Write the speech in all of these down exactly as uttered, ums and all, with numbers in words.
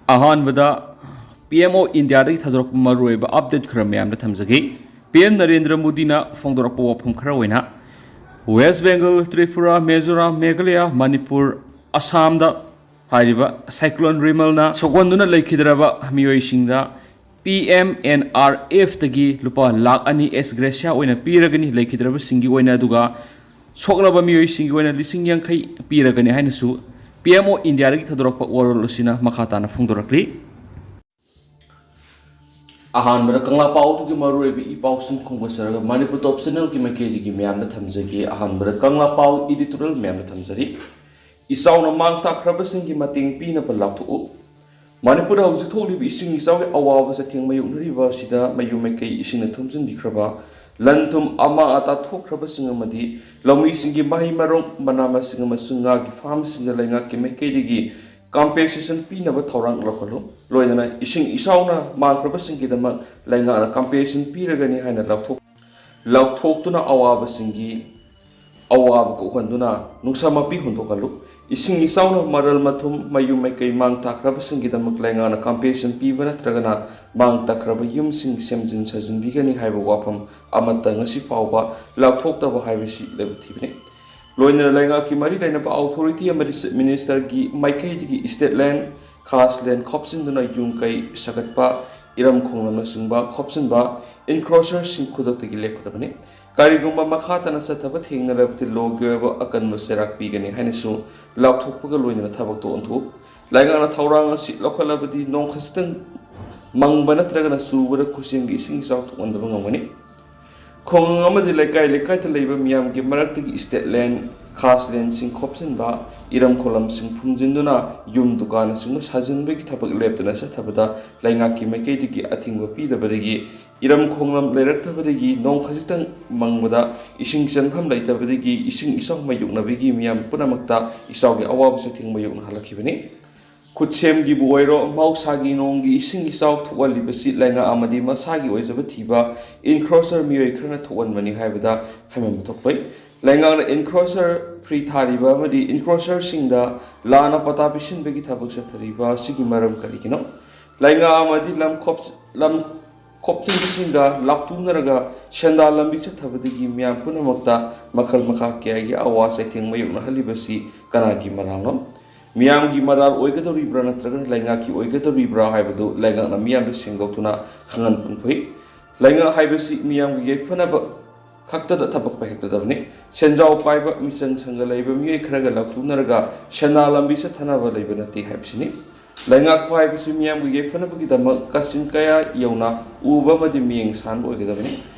ꯑꯍꯥꯟꯕꯗ P M O ꯏꯟꯗꯤꯌꯥꯗꯒꯤ ꯊꯥꯗꯣꯔꯛꯄ ꯃꯔꯨꯑꯣꯏꯕ ꯑꯞꯗꯦꯠ ꯈꯔ ꯃꯌꯥꯝꯗ ꯊꯝꯖꯒꯦ꯫ ꯄꯤ ꯑꯦꯝ ꯅꯔꯦꯟꯗ꯭ꯔ ꯃꯣꯗꯤꯅ ꯐꯣꯡꯗꯣꯔꯛꯄ ꯋꯥꯐꯝ ꯈꯔ ꯑꯣꯏꯅ, ꯋꯦꯁ ꯕꯦꯡꯒꯜ, ꯇ꯭ꯔꯤꯄꯨꯔꯥ, ꯃꯤꯖꯣꯔꯥꯝ, ꯃꯦꯘꯥꯂꯌꯥ, ꯃꯅꯤꯄꯨꯔ, ꯑꯁꯥꯝꯗ ꯍꯥꯏꯔꯤꯕ ꯁꯥꯏꯀ꯭ꯂꯣꯟ ꯔꯤꯃꯜꯅ ꯁꯣꯛꯍꯟꯗꯨꯅ ꯂꯩꯈꯤꯗ꯭ꯔꯕ ꯃꯤꯑꯣꯏꯁꯤꯡꯗ ꯄꯤ ꯑꯦꯝ ꯑꯦꯟ ꯑꯥꯔ ꯑꯦꯐꯇꯒꯤ ꯂꯨꯄꯥ ꯂꯥꯈ ꯑꯅꯤ ꯑꯦꯁ ꯒ꯭ꯔꯦꯁꯤꯌꯥ ꯑꯣꯏꯅ ꯄꯤꯔꯒꯅꯤ ꯂꯩꯈꯤꯗ꯭ꯔꯕꯁꯤꯡꯒꯤ ꯑꯣꯏꯅ, ꯑꯗꯨꯒ ꯁꯣꯛꯂꯕ ꯃꯤꯑꯣꯏꯁꯤꯡꯒꯤ ꯑꯣꯏꯅ ꯂꯤꯁꯤꯡ ꯌꯥꯡꯈꯩ ꯄꯤꯔꯒꯅꯤ ꯍꯥꯏꯅꯁꯨ ꯄꯤ ꯑꯦꯝ ꯑꯣ ꯏꯟꯗꯤꯌꯥꯗꯒꯤ ꯊꯥꯗꯣꯔꯛꯄ ꯋꯥꯔꯣꯜ ꯑꯁꯤꯅ ꯃꯈꯥ ꯇꯥꯅ ꯐꯣꯡꯗꯣꯔꯛꯂꯤ꯫ ꯑꯍꯥꯟꯕꯗ ꯀꯪꯂꯥ ꯄꯥꯎꯒꯤ ꯃꯔꯨꯑꯣꯏꯕ ꯏ ꯄꯥꯎꯁꯤꯡ ꯈꯣꯝꯒꯠꯆꯔꯒ ꯃꯅꯤꯄꯨꯔ ꯇꯣꯞ ꯆꯦꯅꯦꯜꯒꯤ ꯃꯥꯏꯀꯩꯗꯒꯤ ꯃꯌꯥꯝꯗ ꯊꯝꯖꯒꯦ꯫ ꯑꯍꯥꯟꯕꯗ ꯀꯪꯂꯥ ꯄꯥꯎ ꯏꯗꯤꯇꯣꯔꯤꯌꯦꯜ ꯃꯌꯥꯝꯗ ꯊꯝꯖꯔꯤ꯫ ꯏꯆꯥꯎꯅ ꯃꯥꯡ ꯇꯥꯛꯈ꯭ꯔꯕꯁꯤꯡꯒꯤ ꯃꯇꯦꯡ ꯄꯤꯅꯕ ꯂꯥꯎꯊꯣꯛꯎ꯫ ꯃꯅꯤꯄꯨꯔꯗ ꯍꯧꯖꯤꯛ ꯊꯣꯛꯂꯤꯕ ꯏꯁꯤꯡ ꯏꯆꯥꯎꯒꯤ ꯑꯋꯥꯕ ꯆꯩꯊꯦꯡ ꯃꯥꯌꯣꯛꯅꯔꯤꯕ ꯑꯁꯤꯗ ꯃꯌꯨꯝ ꯃꯀꯩ ꯏꯁꯤꯡꯅ ꯊꯨꯝꯖꯤꯟꯕꯤꯈ꯭ꯔꯕ, ꯂꯟ ꯊꯨꯝ ꯑꯃꯥꯡ ꯑꯇꯥ ꯊꯣꯛꯈ꯭ꯔꯕꯁꯤꯡ ꯑꯃꯗꯤ ꯂꯧꯃꯤꯁꯤꯡꯒꯤ ꯃꯍꯩ ꯃꯔꯣꯡ, ꯃꯅꯥ ꯃꯁꯤꯡ ꯑꯃꯁꯨꯡ ꯉꯥꯒꯤ ꯐꯥꯔꯝꯁꯤꯡꯗ ꯂꯩꯉꯥꯛꯀꯤ ꯃꯥꯏꯀꯩꯗꯒꯤ ꯀꯝꯄꯦꯟꯁꯦꯁꯟ ꯄꯤꯅꯕ ꯊꯧꯔꯥꯡ ꯂꯧꯈꯠꯂꯨ꯫ ꯂꯣꯏꯅꯅ ꯏꯁꯤꯡ ꯏꯆꯥꯎꯅ ꯃꯥꯡꯈ꯭ꯔꯕꯁꯤꯡꯒꯤꯗꯃꯛ ꯂꯩꯉꯥꯛꯅ ꯀꯝꯄꯦꯟꯁꯦꯁꯟ ꯄꯤꯔꯒꯅꯤ ꯍꯥꯏꯅ ꯂꯥꯎꯊꯣꯛ-, ꯂꯥꯎꯊꯣꯛꯇꯨꯅ ꯑꯋꯥꯕꯁꯤꯡꯒꯤ ꯑꯋꯥꯕ ꯀꯣꯛꯍꯟꯗꯨꯅ ꯅꯨꯡꯁꯥ ꯃꯄꯤ ꯍꯨꯟꯗꯣꯛꯍꯜꯂꯨ꯫ ꯏꯁꯤꯡ ꯏꯆꯥꯎꯅ ꯃꯔꯜ ꯃꯊꯨꯝ, ꯃꯌꯨꯝ ꯃꯩꯀꯩ ꯃꯥꯡ ꯇꯥꯛꯈ꯭ꯔꯕꯁꯤꯡꯒꯤꯗꯃꯛ ꯂꯩꯉꯥꯛꯅ ꯀꯝꯄꯦꯟꯁꯦꯁꯟ ꯄꯤꯕ ꯅꯠꯇ꯭ꯔꯒꯅ ꯃꯥꯡ ꯇꯥꯛꯈ꯭ꯔꯕ ꯌꯨꯝꯁꯤꯡ ꯁꯦꯝꯖꯤꯟ ꯁꯥꯖꯤꯟꯕꯤꯒꯅꯤ ꯍꯥꯏꯕ ꯋꯥꯐꯝ ꯑꯃꯠꯇ ꯉꯁꯤ ꯐꯥꯎꯕ ꯂꯥꯎꯊꯣꯛꯇꯕ ꯍꯥꯏꯕꯁꯤ ꯂꯥꯏꯕꯛ ꯊꯤꯕꯅꯤ꯫ ꯂꯣꯏꯅꯅ ꯂꯩꯉꯥꯛꯀꯤ ꯃꯔꯤ ꯂꯩꯅꯕ ꯑꯧꯊꯣꯔꯤꯇꯤ ꯑꯃꯗꯤ ꯆꯤꯐ ꯃꯤꯅꯤꯁꯇꯔꯒꯤ ꯃꯥꯏꯀꯩꯗꯒꯤ ꯏꯁꯇꯦꯠ ꯂꯦꯟ, ꯈꯥꯁ ꯂꯦꯟ ꯈꯣꯞꯆꯤꯟꯗꯨꯅ ꯌꯨꯝ ꯀꯩ ꯁꯥꯒꯠꯄ, ꯏꯔꯝ ꯈꯣꯡꯂꯝꯅꯆꯤꯡꯕ ꯈꯣꯞꯆꯤꯟꯕ, ꯏꯟꯀ꯭ꯔꯣꯆꯔꯁꯤꯡ ꯈꯨꯗꯛꯇꯒꯤ ꯂꯦꯞꯀꯗꯕꯅꯤ꯫ ꯀꯔꯤꯒꯨꯝꯕ ꯃꯈꯥ ꯇꯥꯅ ꯆꯠꯊꯕ ꯊꯦꯡꯅꯔꯕꯗꯤ ꯂꯣꯒꯤ ꯑꯣꯏꯕ ꯑꯀꯟꯕ ꯆꯩꯔꯥꯛ ꯄꯤꯒꯅꯤ ꯍꯥꯏꯅꯁꯨ ꯂꯥꯎꯊꯣꯛꯄꯒ ꯂꯣꯏꯅꯅ ꯊꯕꯛꯇꯨ ꯑꯣꯟꯊꯣꯛꯎ꯫ ꯂꯩꯉꯥꯛꯅ ꯊꯧꯔꯥꯡ ꯑꯁꯤ ꯂꯧꯈꯠꯂꯕꯗꯤ ꯅꯣꯡ ꯈꯖꯤꯛꯇꯪ ꯃꯪꯕ ꯅꯠꯇ꯭ꯔꯒꯅ ꯆꯨꯕꯗ ꯈꯨꯠꯁꯦꯝꯒꯤ ꯏꯁꯤꯡ ꯏꯆꯥꯎ ꯊꯣꯛꯍꯟꯗꯕ ꯉꯝꯒꯅꯤ꯫ ꯈꯨꯡꯒꯪ ꯑꯃꯗꯤ ꯂꯩꯀꯥꯏ ꯂꯩꯀꯥꯏꯗ ꯂꯩꯕ ꯃꯤꯌꯥꯝꯒꯤ ꯃꯔꯛꯇꯒꯤ ꯏꯁꯇꯦꯠ ꯂꯦꯟ, ꯈꯥꯁ ꯂꯦꯟꯁꯤꯡ ꯈꯣꯞꯆꯤꯟꯕ, ꯏꯔꯝ ꯈꯣꯂꯝꯁꯤꯡ ꯐꯨꯝꯖꯤꯟꯗꯨꯅ ꯌꯨꯝ ꯗꯨꯀꯥꯟꯅꯆꯤꯡꯕ ꯁꯥꯖꯤꯟꯕꯒꯤ ꯊꯕꯛ ꯂꯦꯞꯇꯅ ꯆꯠꯊꯕꯗ ꯂꯩꯉꯥꯛꯀꯤ ꯃꯥꯏꯀꯩꯗꯒꯤ ꯑꯊꯤꯡꯕ ꯄꯤꯗꯕꯗꯒꯤ ꯏꯔꯝ ꯈꯣꯡꯂꯝ ꯂꯩꯔꯛꯇꯕꯗꯒꯤ ꯅꯣꯡ ꯈꯖꯤꯛꯇꯪ ꯃꯪꯕꯗ ꯏꯁꯤꯡ ꯆꯦꯟꯐꯝ ꯂꯩꯇꯕꯗꯒꯤ ꯏꯁꯤꯡ ꯏꯆꯥꯎ ꯃꯥꯌꯣꯛꯅꯕꯒꯤ ꯃꯤꯌꯥꯝ ꯄꯨꯝꯅꯃꯛꯇ ꯏꯆꯥꯎꯒꯤ ꯑꯋꯥꯕ ꯆꯩꯊꯦꯡ ꯃꯥꯌꯣꯛꯅꯍꯜꯂꯛꯈꯤꯕꯅꯤ꯫ ꯈꯨꯠꯁꯦꯝꯒꯤꯕꯨ ꯑꯣꯏꯔꯣ, ꯃꯍꯧꯁꯥꯒꯤ ꯅꯣꯡꯒꯤ ꯏꯁꯤꯡ ꯏꯆꯥꯎ ꯊꯣꯛꯍꯜꯂꯤꯕꯁꯤ ꯂꯩꯉꯥꯛ ꯑꯃꯗꯤ ꯃꯁꯥꯒꯤ ꯑꯣꯏꯖꯕ ꯊꯤꯕ ꯏꯟꯀ꯭ꯔꯣꯆꯔ ꯃꯤꯑꯣꯏ ꯈꯔꯅ ꯊꯣꯛꯍꯟꯕꯅꯤ ꯍꯥꯏꯕꯗ ꯍꯥꯏꯃꯟꯕ ꯊꯣꯛꯂꯣꯏ꯫ ꯂꯩꯉꯥꯛꯅ encroacher free ꯊꯥꯔꯤꯕ ꯑꯃꯗꯤ encroacherꯁꯤꯡꯗ ꯂꯥꯟꯅ ꯄꯇꯥ ꯄꯤꯁꯤꯟꯕꯒꯤ ꯊꯕꯛ ꯆꯠꯊꯔꯤꯕ ꯑꯁꯤꯒꯤ ꯃꯔꯝ ꯀꯔꯤꯒꯤꯅꯣ? ꯂꯩꯉꯥꯛ ꯑꯃꯗꯤ ꯂꯝ ꯈꯣꯞ-, ꯂꯝ ꯈꯣꯞꯆꯤꯟꯕꯁꯤꯡꯒ ꯂꯥꯎꯊꯣꯛꯅꯔꯒ ꯁꯦꯟꯗꯥꯟ ꯂꯝꯕꯤ ꯆꯠꯊꯕꯗꯒꯤ ꯃꯤꯌꯥꯝ ꯄꯨꯝꯅꯃꯛꯇ ꯃꯈꯜ ꯃꯈꯥ ꯀꯌꯥꯒꯤ ꯑꯋꯥ ꯆꯩꯊꯦꯡ ꯃꯥꯌꯣꯛꯅꯍꯜꯂꯤꯕꯁꯤ ꯀꯅꯥꯒꯤ ꯃꯔꯥꯜꯅꯣ? ꯃꯤꯌꯥꯝꯒꯤ ꯃꯔꯥꯜ ꯑꯣꯏꯒꯗꯧꯔꯤꯕ꯭ꯔꯥ ꯅꯠꯇ꯭ꯔꯒꯅ ꯂꯩꯉꯥꯛꯀꯤ ꯑꯣꯏꯒꯗꯧꯔꯤꯕ꯭ꯔꯥ ꯍꯥꯏꯕꯗꯨ ꯂꯩꯉꯥꯛꯅ ꯃꯤꯌꯥꯝꯗ ꯁꯦꯡꯗꯣꯛꯇꯨꯅ ꯈꯪꯍꯟ ꯄꯟꯊꯣꯛꯏ꯫ ꯂꯩꯉꯥꯛ ꯍꯥꯏꯕꯁꯤ ꯃꯤꯌꯥꯝꯒꯤ ꯌꯥꯏꯐꯅꯕ ꯈꯛꯇꯗ ꯊꯕꯛ ꯄꯥꯏꯈꯠꯀꯗꯕꯅꯤ꯫ ꯁꯦꯟꯖꯥꯎ ꯄꯥꯏꯕ ꯃꯤꯆꯪ ꯁꯪꯒ ꯂꯩꯕ ꯃꯤꯑꯣꯏ ꯈꯔꯒ ꯂꯥꯎꯊꯣꯛꯅꯔꯒ ꯁꯦꯟꯗꯥꯟ ꯂꯝꯕꯤ ꯆꯠꯊꯅꯕ ꯂꯩꯕ ꯅꯠꯇꯦ ꯍꯥꯏꯕꯁꯤꯅꯤ꯫ ꯂꯩꯉꯥꯛꯄ ꯍꯥꯏꯕꯁꯤ ꯃꯤꯌꯥꯝꯒꯤ ꯌꯥꯏꯐꯅꯕꯒꯤꯗꯃꯛ ꯀꯥꯆꯤꯟ ꯀꯌꯥ ꯌꯧꯅ ꯎꯕ ꯑꯃꯗꯤ ꯃꯤꯠꯌꯦꯡ ꯁꯥꯟꯕ ꯑꯣꯏꯒꯗꯕꯅꯤ꯫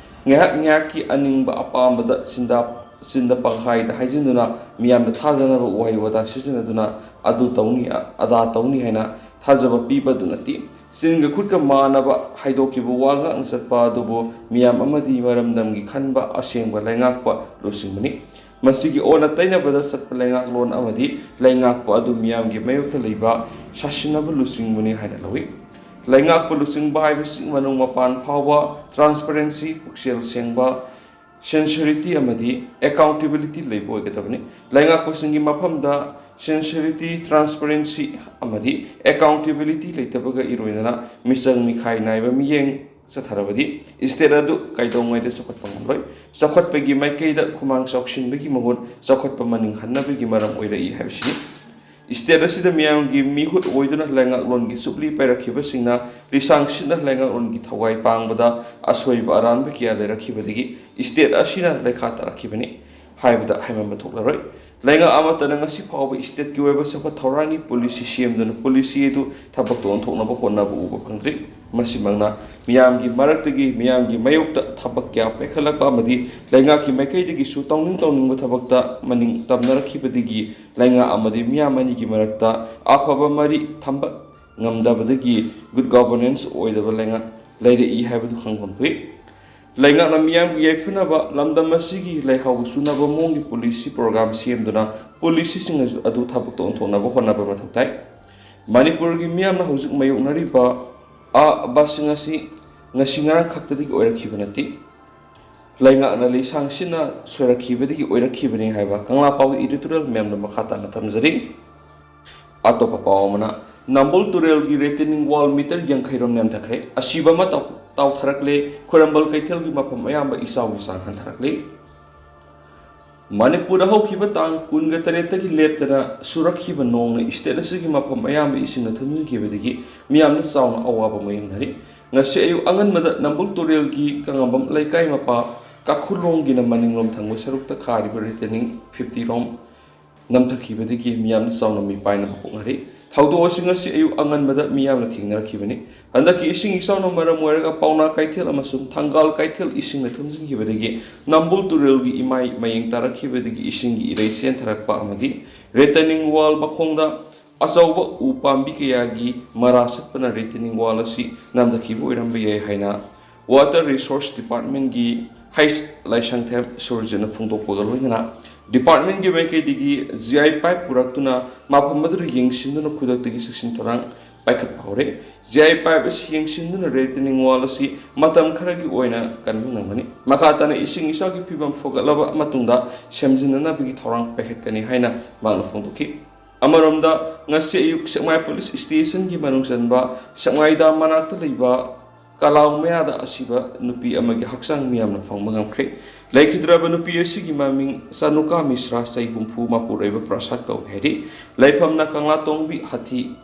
ꯉꯥꯏꯍꯥꯛ ꯉꯥꯏꯍꯥꯛꯀꯤ ꯑꯅꯤꯡꯕ ꯑꯄꯥꯝꯕꯗ ꯁꯤꯟꯗ, ꯁꯤꯟꯗ ꯄꯪꯍꯥꯏꯗ ꯍꯥꯏꯖꯤꯟꯗꯨꯅ ꯃꯤꯌꯥꯝꯅ ꯊꯥꯖꯅꯕ ꯋꯥꯍꯩ ꯋꯥꯇꯥ ꯁꯤꯖꯤꯟꯅꯗꯨꯅ ꯑꯗꯨ ꯇꯧꯅꯤ, ꯑꯗꯥ ꯇꯧꯅꯤ ꯍꯥꯏꯅ ꯊꯥꯖꯕ ꯄꯤꯕ ꯑꯗꯨ ꯅꯠꯇꯦ꯫ ꯆꯤꯟꯒ ꯈꯨꯠꯀ ꯃꯥꯟꯅꯕ ꯍꯥꯏꯗꯣꯛꯈꯤꯕ ꯋꯥ ꯉꯥꯛꯅ ꯆꯠꯄ ꯑꯗꯨꯕꯨ ꯃꯤꯌꯥꯝ ꯑꯃꯗꯤ ꯃꯔꯝꯗꯝꯒꯤ ꯈꯟꯕ ꯑꯁꯦꯡꯕ ꯂꯩꯉꯥꯛꯄ ꯂꯨꯆꯤꯡꯕꯅꯤ꯫ ꯃꯁꯤꯒꯤ ꯑꯣꯟꯅ ꯇꯩꯅꯕꯗ ꯆꯠꯄ ꯂꯩꯉꯥꯛꯂꯣꯟ ꯑꯃꯗꯤ ꯂꯩꯉꯥꯛꯄ ꯑꯗꯨ ꯃꯤꯌꯥꯝꯒꯤ ꯃꯥꯌꯣꯛꯇ ꯂꯩꯕ ꯁꯥꯁꯤꯟꯅꯕ ꯂꯨꯆꯤꯡꯕꯅꯤ ꯍꯥꯏꯅ ꯂꯧꯏ꯫ ꯂꯩꯉꯥꯛꯄ ꯂꯨꯆꯤꯡꯕ ꯍꯥꯏꯕꯁꯤ ꯃꯅꯨꯡ ꯃꯄꯥꯟ ꯐꯥꯎꯕ transparency, ꯄꯨꯛꯆꯦꯜ ꯁꯦꯡꯕ, sincerity ꯑꯃꯗꯤ accountability ꯂꯩꯕ ꯑꯣꯏꯒꯗꯕꯅꯤ꯫ ꯂꯩꯉꯥꯛꯄꯁꯤꯡꯒꯤ ꯃꯐꯝꯗ sincerity, transparency ꯑꯃꯗꯤ accountability ꯂꯩꯇꯕꯒ ꯏꯔꯣꯏꯅꯅ ꯃꯤꯆꯪ ꯃꯤꯈꯥꯏ ꯅꯥꯏꯕ ꯃꯤꯠꯌꯦꯡ ꯆꯠꯊꯔꯕꯗꯤ state ꯑꯗꯨ ꯀꯩꯗꯧꯉꯩꯗ ꯆꯥꯎꯈꯠꯄ ꯉꯝꯂꯣꯏ꯫ ꯆꯥꯎꯈꯠꯄꯒꯤ ꯃꯥꯏꯀꯩꯗ ꯈꯨꯃꯥꯡ ꯆꯥꯎꯁꯤꯟꯕꯒꯤ ꯃꯍꯨꯠ ꯆꯥꯎꯈꯠꯄ ꯃꯅꯤꯡ ꯍꯟꯅꯕꯒꯤ ꯃꯔꯝ ꯑꯣꯏꯔꯛꯏ ꯍꯥꯏꯕꯁꯤꯅꯤ꯫ State ꯑꯁꯤꯗ ꯃꯤꯌꯥꯝꯒꯤ ꯃꯤꯍꯨꯠ ꯑꯣꯏꯗꯨꯅ ꯂꯩꯉꯥꯛꯂꯣꯟꯒꯤ ꯆꯨꯞꯂꯤ ꯄꯥꯏꯔꯛꯈꯤꯕꯁꯤꯡꯅ ꯂꯤꯁꯥꯡ ꯁꯤꯠꯅ ꯂꯩꯉꯥꯛꯂꯣꯟꯒꯤ ꯊꯋꯥꯏ ꯄꯥꯡꯕꯗ ꯑꯁꯣꯏꯕ ꯑꯔꯥꯟꯕ ꯀꯌꯥ ꯂꯩꯔꯛꯈꯤꯕꯗꯒꯤ state ꯑꯁꯤꯅ ꯂꯩꯈꯥ ꯇꯥꯔꯛꯈꯤꯕꯅꯤ ꯍꯥꯏꯕꯗ ꯍꯥꯏꯃꯟꯕ ꯊꯣꯛꯂꯔꯣꯏ꯫ ꯂꯩꯉꯥꯛ ꯑꯃꯠꯇꯅ ꯉꯁꯤ ꯐꯥꯎꯕ stateꯀꯤ ꯑꯣꯏꯕ ꯆꯥꯎꯈꯠ ꯊꯧꯔꯥꯡꯒꯤ policy ꯁꯦꯝꯗꯨꯅ policy ꯑꯗꯨ ꯊꯕꯛꯇ ꯑꯣꯟꯊꯣꯛꯅꯕ ꯍꯣꯠꯅꯕ ꯎꯕ ꯐꯪꯗ꯭ꯔꯤ꯫ ꯃꯁꯤꯃꯛꯅ ꯃꯤꯌꯥꯝꯒꯤ ꯃꯔꯛꯇꯒꯤ ꯃꯤꯌꯥꯝꯒꯤ ꯃꯥꯌꯣꯛꯇ ꯊꯕꯛ ꯀꯌꯥ ꯄꯥꯏꯈꯠꯂꯛꯄ ꯑꯃꯗꯤ ꯂꯩꯉꯥꯛꯀꯤ ꯃꯥꯏꯀꯩꯗꯒꯤꯁꯨ ꯇꯧꯅꯤꯡ ꯇꯧꯅꯤꯡꯕ ꯊꯕꯛꯇ ꯃꯅꯤꯡ ꯇꯝꯅꯔꯛꯈꯤꯕꯗꯒꯤ ꯂꯩꯉꯥꯛ ꯑꯃꯗꯤ ꯃꯤꯌꯥꯝ ꯑꯅꯤꯒꯤ ꯃꯔꯛꯇ ꯑꯐꯕ ꯃꯔꯤ ꯊꯝꯕ ꯉꯝꯗꯕꯗꯒꯤ good governance ꯑꯣꯏꯗꯕ ꯂꯩꯉꯥꯛ ꯂꯩꯔꯛꯏ ꯍꯥꯏꯕꯗꯨ ꯈꯪꯐꯝ ꯊꯣꯛꯏ꯫ ꯂꯩꯉꯥꯛꯅ ꯃꯤꯌꯥꯝꯒꯤ ꯌꯥꯏꯐꯅꯕ ꯂꯝꯗꯝ ꯑꯁꯤꯒꯤ ꯂꯩꯍꯥꯎ ꯆꯨꯅꯕ ꯃꯑꯣꯡꯒꯤ policy program ꯁꯦꯝꯗꯨꯅ policyꯁꯤꯡ ꯑꯗꯨ ꯊꯕꯛꯇ ꯑꯣꯟꯊꯣꯛꯅꯕ ꯍꯣꯠꯅꯕ ꯃꯊꯧ ꯇꯥꯏ꯫ ꯃꯅꯤꯄꯨꯔꯒꯤ ꯃꯤꯌꯥꯝꯅ ꯍꯧꯖꯤꯛ ꯃꯥꯌꯣꯛꯅꯔꯤꯕ ꯑꯋꯥꯕꯁꯤꯡ ꯑꯁꯤ ꯉꯁꯤ ꯉꯔꯥꯡ ꯈꯛꯇꯗꯒꯤ ꯑꯣꯏꯔꯛꯈꯤꯕ ꯅꯠꯇꯦ꯫ ꯂꯩꯉꯥꯛꯅ ꯂꯩꯁꯥꯡꯁꯤꯟꯅ ꯁꯣꯏꯔꯛꯈꯤꯕꯗꯒꯤ ꯑꯣꯏꯔꯛꯈꯤꯕꯅꯤ ꯍꯥꯏꯕ ꯀꯪꯂꯥ ꯄꯥꯎꯒꯤ editorial ꯃꯌꯥꯝꯗ ꯃꯈꯥ ꯇꯥꯅ ꯊꯝꯖꯔꯤ꯫ ꯑꯇꯣꯞꯄ ꯄꯥꯎ ꯑꯃꯅ, ꯅꯝꯕꯨꯜ ꯇꯨꯔꯦꯜꯒꯤ retaining wall meter ꯌꯥꯡꯈꯩ ꯔꯣꯝ ꯅꯦꯝꯊꯈ꯭ꯔꯦ꯫ ꯑꯁꯤꯕ ꯑꯃ ꯇꯥꯎ-, ꯇꯥꯎꯊꯔꯛꯂꯦ꯫ ꯈ꯭ꯋꯥꯏꯔꯝꯕꯟ ꯀꯩꯊꯦꯜꯒꯤ ꯃꯐꯝ ꯑꯌꯥꯝꯕ ꯏꯆꯥꯎꯒꯤ ꯆꯥꯡ ꯍꯟꯊꯔꯛꯂꯦ꯫ ꯃꯅꯤꯄꯨꯔꯗ ꯍꯧꯈꯤꯕ ꯇꯥꯡ ꯀꯨꯟꯒ ꯇꯔꯦꯠꯇꯒꯤ ꯂꯦꯞꯇꯅ ꯆꯨꯔꯛꯈꯤꯕ ꯅꯣꯡꯅ state ꯑꯁꯤꯒꯤ ꯃꯐꯝ ꯑꯌꯥꯝꯕ ꯏꯁꯤꯡꯅ ꯊꯨꯝꯖꯤꯟꯈꯤꯕꯗꯒꯤ ꯃꯤꯌꯥꯝꯅ ꯆꯥꯎꯅ ꯑꯋꯥꯕ ꯃꯥꯌꯣꯛꯅꯔꯤ꯫ ꯉꯁꯤ ꯑꯌꯨꯛ ꯑꯉꯟꯕꯗ ꯅꯝꯕꯨꯜ ꯇꯨꯔꯦꯜꯒꯤ ꯀꯪꯂꯥꯕꯝ ꯂꯩꯀꯥꯏ ꯃꯄꯥ ꯀꯥꯈꯨꯂꯣꯡꯒꯤꯅ ꯃꯅꯤꯡꯂꯣꯝ ꯊꯪꯕ ꯁꯔꯨꯛꯇ ꯈꯥꯔꯤꯕ retaining fifty ꯔꯣꯝ ꯅꯝꯊꯈꯤꯕꯗꯒꯤ ꯃꯤꯌꯥꯝꯅ ꯆꯥꯎꯅ ꯃꯤꯄꯥꯏꯅꯕ ꯄꯣꯛꯅꯔꯤ꯫ ꯊꯧꯗꯣꯛ ꯑꯁꯤ ꯉꯁꯤ ꯑꯌꯨꯛ ꯑꯉꯟꯕꯗ ꯃꯤꯌꯥꯝꯅ ꯊꯦꯡꯅꯔꯛꯈꯤꯕꯅꯤ꯫ ꯍꯟꯗꯛꯀꯤ ꯏꯁꯤꯡ ꯏꯆꯥꯎꯅ ꯃꯔꯝ ꯑꯣꯏꯔꯒ ꯄꯥꯎꯅꯥ ꯀꯩꯊꯦꯜ ꯑꯃꯁꯨꯡ ꯊꯪꯒꯥꯜ ꯀꯩꯊꯦꯜ ꯏꯁꯤꯡꯅ ꯊꯨꯝꯖꯤꯟꯈꯤꯕꯗꯒꯤ ꯅꯝꯕꯨꯜ ꯇꯨꯔꯦꯜꯒꯤ ꯏꯃꯥꯏ ꯃꯌꯦꯡ ꯇꯥꯔꯛꯈꯤꯕꯗꯒꯤ ꯏꯁꯤꯡꯒꯤ ꯏꯔꯩ ꯆꯦꯟꯊꯔꯛꯄ ꯑꯃꯗꯤ retaining wall ꯃꯈꯣꯡꯗ ꯑꯆꯧꯕ ꯎ ꯄꯥꯝꯕꯤ ꯀꯌꯥꯒꯤ ꯃꯔꯥ ꯁꯠꯄꯅ retaining wall ꯑꯁꯤ ꯅꯝꯊꯈꯤꯕ ꯑꯣꯏꯔꯝꯕ ꯌꯥꯏ ꯍꯥꯏꯅ Water Resource Departmentꯀꯤ ꯍꯩꯁ ꯂꯥꯏꯁꯪꯊꯦꯝ ꯁꯨꯔꯖꯤꯠꯅ ꯐꯣꯡꯗꯣꯛꯄꯒ ꯂꯣꯏꯅꯅ departmentꯀꯤ ꯃꯥꯏꯀꯩꯗꯒꯤ G I pipe ꯄꯨꯔꯛꯇꯨꯅ ꯃꯐꯝ ꯑꯗꯨꯗ ꯌꯦꯡꯁꯤꯟꯗꯨꯅ ꯈꯨꯗꯛꯇꯒꯤ ꯆꯦꯛꯁꯤꯟ ꯊꯧꯔꯥꯡ ꯄꯥꯏꯈꯠꯄ ꯍꯧꯔꯦ꯫ G I pipe ꯑꯁꯤ ꯌꯦꯡꯁꯤꯟꯗꯨꯅ retaining wall ꯑꯁꯤ ꯃꯇꯝ ꯈꯔꯒꯤ ꯑꯣꯏꯅ ꯀꯟꯕ ꯉꯝꯒꯅꯤ꯫ ꯃꯈꯥ ꯇꯥꯅ ꯏꯁꯤꯡ ꯏꯆꯥꯎꯒꯤ ꯐꯤꯕꯝ ꯐꯒꯠꯂꯕ ꯃꯇꯨꯡꯗ ꯁꯦꯝꯖꯤꯟꯅꯅꯕꯒꯤ ꯊꯧꯔꯥꯡ ꯄꯥꯏꯈꯠꯀꯅꯤ ꯍꯥꯏꯅ ꯃꯍꯥꯛꯅ ꯐꯣꯡꯗꯣꯛꯈꯤ꯫ ꯑꯃꯔꯣꯝꯗ, ꯉꯁꯤ ꯑꯌꯨꯛ ꯁꯦꯛꯃꯥꯏ police stationꯒꯤ ꯃꯅꯨꯡ ꯆꯟꯕ ꯁꯦꯛꯃꯥꯏ dam ꯃꯅꯥꯛꯇ ꯂꯩꯕ ꯀꯂꯥꯎ ꯃꯌꯥꯗ ꯑꯁꯤꯕ ꯅꯨꯄꯤ ꯑꯃꯒꯤ ꯍꯛꯆꯥꯡ ꯃꯤꯌꯥꯝꯅ ꯐꯪꯕ ꯉꯝꯈ꯭ꯔꯦ꯫ ꯂꯩꯈꯤꯗ꯭ꯔꯕ ꯅꯨꯄꯤ ꯑꯁꯤꯒꯤ ꯃꯃꯤꯡ ꯆꯅꯨꯀꯥ ꯃꯤꯁ꯭ꯔꯥ, ꯆꯍꯤ ꯍꯨꯝꯐꯨ, ꯃꯄꯨꯔꯣꯏꯕ ꯄ꯭ꯔꯁꯥꯗ ꯀꯧꯏ ꯍꯥꯏꯔꯤ꯫ ꯂꯩꯐꯝꯅ ꯀꯪꯂꯥꯇꯣꯡꯕꯤ ꯍꯥꯊꯤ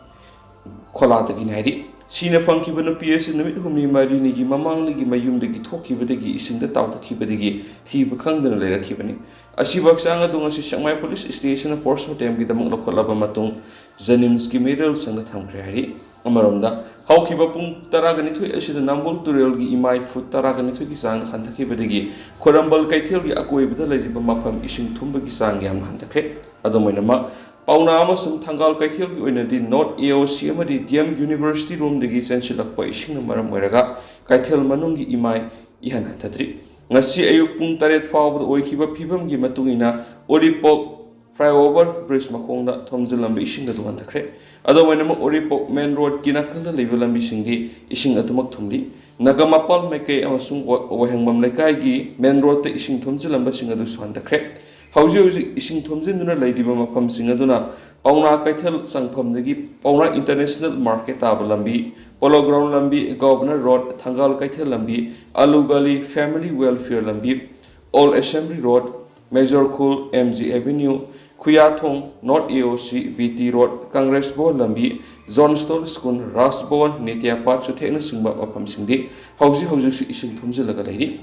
ꯈꯣꯂꯥꯗꯒꯤꯅꯤ ꯍꯥꯏꯔꯤ꯫ ꯁꯤꯅ ꯐꯪꯈꯤꯕ ꯅꯨꯄꯤ ꯑꯁꯤ ꯅꯨꯃꯤꯠ ꯍꯨꯝꯅꯤ ꯃꯔꯤꯅꯤꯒꯤ ꯃꯃꯥꯡꯗꯒꯤ ꯃꯌꯨꯝꯗꯒꯤ ꯊꯣꯛꯈꯤꯕꯗꯒꯤ ꯏꯁꯤꯡꯗ ꯇꯥꯎꯊꯈꯤꯕꯗꯒꯤ ꯊꯤꯕ ꯈꯪꯗꯅ ꯂꯩꯔꯛꯈꯤꯕꯅꯤ꯫ ꯑꯁꯤꯕ ꯍꯛꯆꯥꯡ ꯑꯗꯨ ꯉꯁꯤ ꯁꯦꯛꯃꯥꯏ police stationꯅ post mortemꯒꯤꯗꯃꯛ ꯂꯧꯈꯠꯂꯕ ꯃꯇꯨꯡ JNIMSꯀꯤ ꯃꯤꯔꯣꯜꯁꯪꯗ ꯊꯝꯈ꯭ꯔꯦ ꯍꯥꯏꯔꯤ꯫ ꯑꯃꯔꯣꯝꯗ, ꯍꯧꯈꯤꯕ ꯄꯨꯡ ꯇꯔꯥꯒ ꯅꯤꯊꯣꯏ ꯑꯁꯤꯗ ꯅꯝꯕꯨꯜ ꯇꯨꯔꯦꯜꯒꯤ ꯏꯃꯥꯏ foot ꯇꯔꯥꯒ ꯅꯤꯊꯣꯏꯒꯤ ꯆꯥꯡ ꯍꯟꯊꯈꯤꯕꯗꯒꯤ ꯈ꯭ꯋꯥꯏꯔꯝꯕꯟ ꯀꯩꯊꯦꯜꯒꯤ ꯑꯀꯣꯏꯕꯗ ꯂꯩꯔꯤꯕ ꯃꯐꯝ ꯏꯁꯤꯡ ꯊꯨꯝꯕꯒꯤ ꯆꯥꯡ ꯌꯥꯝꯅ ꯍꯟꯊꯈ꯭ꯔꯦ꯫ ꯑꯗꯨꯝ ꯑꯣꯏꯅꯃꯛ, ꯄꯥꯎꯅꯥ ꯑꯃꯁꯨꯡ ꯊꯪꯒꯥꯜ ꯀꯩꯊꯦꯜꯒꯤ ꯑꯣꯏꯅꯗꯤ NOTT AOC ꯑꯃꯗꯤ D M University ꯔꯣꯝꯗꯒꯤ ꯆꯦꯟꯁꯤꯜꯂꯛꯄ ꯏꯁꯤꯡꯅ ꯃꯔꯝ ꯑꯣꯏꯔꯒ ꯀꯩꯊꯦꯜ ꯃꯅꯨꯡꯒꯤ ꯏꯃꯥꯏ ꯏꯍꯟ ꯍꯟꯊꯗ꯭ꯔꯤ꯫ ꯉꯁꯤ ꯑꯌꯨꯛ ꯄꯨꯡ ꯇꯔꯦꯠ ꯐꯥꯎꯕꯗ ꯑꯣꯏꯈꯤꯕ ꯐꯤꯕꯝꯒꯤ ꯃꯇꯨꯡ ꯏꯟꯅ, ꯎꯔꯤꯄꯣꯛ flyover bridge ꯃꯈꯣꯡꯗ ꯊꯣꯝꯖꯤꯜꯂꯝꯕ ꯏꯁꯤꯡ ꯑꯗꯨ ꯍꯟꯊꯈ꯭ꯔꯦ꯫ ꯑꯗꯨꯝ ꯑꯣꯏꯅꯃꯛ, ꯎꯔꯤꯄꯣꯛ ꯃꯦꯟ ꯔꯣꯗꯀꯤ ꯅꯥꯀꯟꯗ ꯂꯩꯕ ꯂꯝꯕꯤꯁꯤꯡꯗꯤ ꯏꯁꯤꯡ ꯑꯗꯨꯃꯛ ꯊꯨꯝꯂꯤ꯫ ꯅꯒꯥꯃꯄꯥꯜ ꯃꯥꯏꯀꯩ ꯑꯃꯁꯨꯡ ꯋꯥ-, ꯋꯥꯍꯦꯡꯕꯝ ꯂꯩꯀꯥꯏꯒꯤ ꯃꯦꯟ ꯔꯣꯗꯇ ꯏꯁꯤꯡ ꯊꯨꯝꯖꯤꯜꯂꯝꯕꯁꯤꯡ ꯑꯗꯨꯁꯨ ꯍꯟꯊꯈ꯭ꯔꯦ꯫ ꯍꯧꯖꯤꯛ ꯍꯧꯖꯤꯛ ꯏꯁꯤꯡ ꯊꯨꯝꯖꯤꯟꯗꯨꯅ ꯂꯩꯔꯤꯕ ꯃꯐꯝꯁꯤꯡ ꯑꯗꯨꯅ ꯄꯥꯎꯅꯥ ꯀꯩꯊꯦꯜ ꯆꯪꯐꯝꯗꯒꯤ ꯄꯥꯎꯅꯥ ꯏꯟꯇꯔꯅꯦꯁꯅꯦꯜ ꯃꯥꯔꯀꯦꯠ ꯇꯥꯕ ꯂꯝꯕꯤ, ꯄꯣꯂꯣ ꯒ꯭ꯔꯥꯎꯟ ꯂꯝꯕꯤ, ꯒꯣꯚꯔꯅꯔ ꯔꯣꯗ, ꯊꯪꯒꯥꯜ ꯀꯩꯊꯦꯜ ꯂꯝꯕꯤ, ꯑꯂꯨ ꯒꯂꯤ, ꯐꯦꯃꯤꯂꯤ ꯋꯦꯜꯐꯤꯌꯔ ꯂꯝꯕꯤ, ꯑꯣꯜ ꯑꯦꯁꯦꯝꯕ꯭ꯂꯤ ꯔꯣꯗ, ꯃꯦꯖꯣꯔ ꯈꯨꯜ, ꯑꯦꯝ ꯖꯤ ꯑꯦꯚꯦꯅ꯭ꯌꯨ, ꯈꯨꯌꯥꯊꯣꯡ, ꯅꯣꯔꯠ ꯑꯦ ꯑꯣ ꯁꯤ, B T road, Congress Bhawan ꯂꯝꯕꯤ, ꯖꯣꯟ ꯁ꯭ꯇꯣꯟ ꯁ꯭ꯀꯨꯜ, ꯔꯥꯖ ꯚꯋꯟ, ꯅꯤꯇ꯭ꯌꯥ ꯄꯥꯠ ꯆꯨꯊꯦꯛꯅꯆꯤꯡꯕ ꯃꯐꯝꯁꯤꯡꯗꯤ ꯍꯧꯖꯤꯛ ꯍꯧꯖꯤꯛꯁꯨ ꯏꯁꯤꯡ ꯊꯨꯝꯖꯤꯜꯂꯒ ꯂꯩꯔꯤ꯫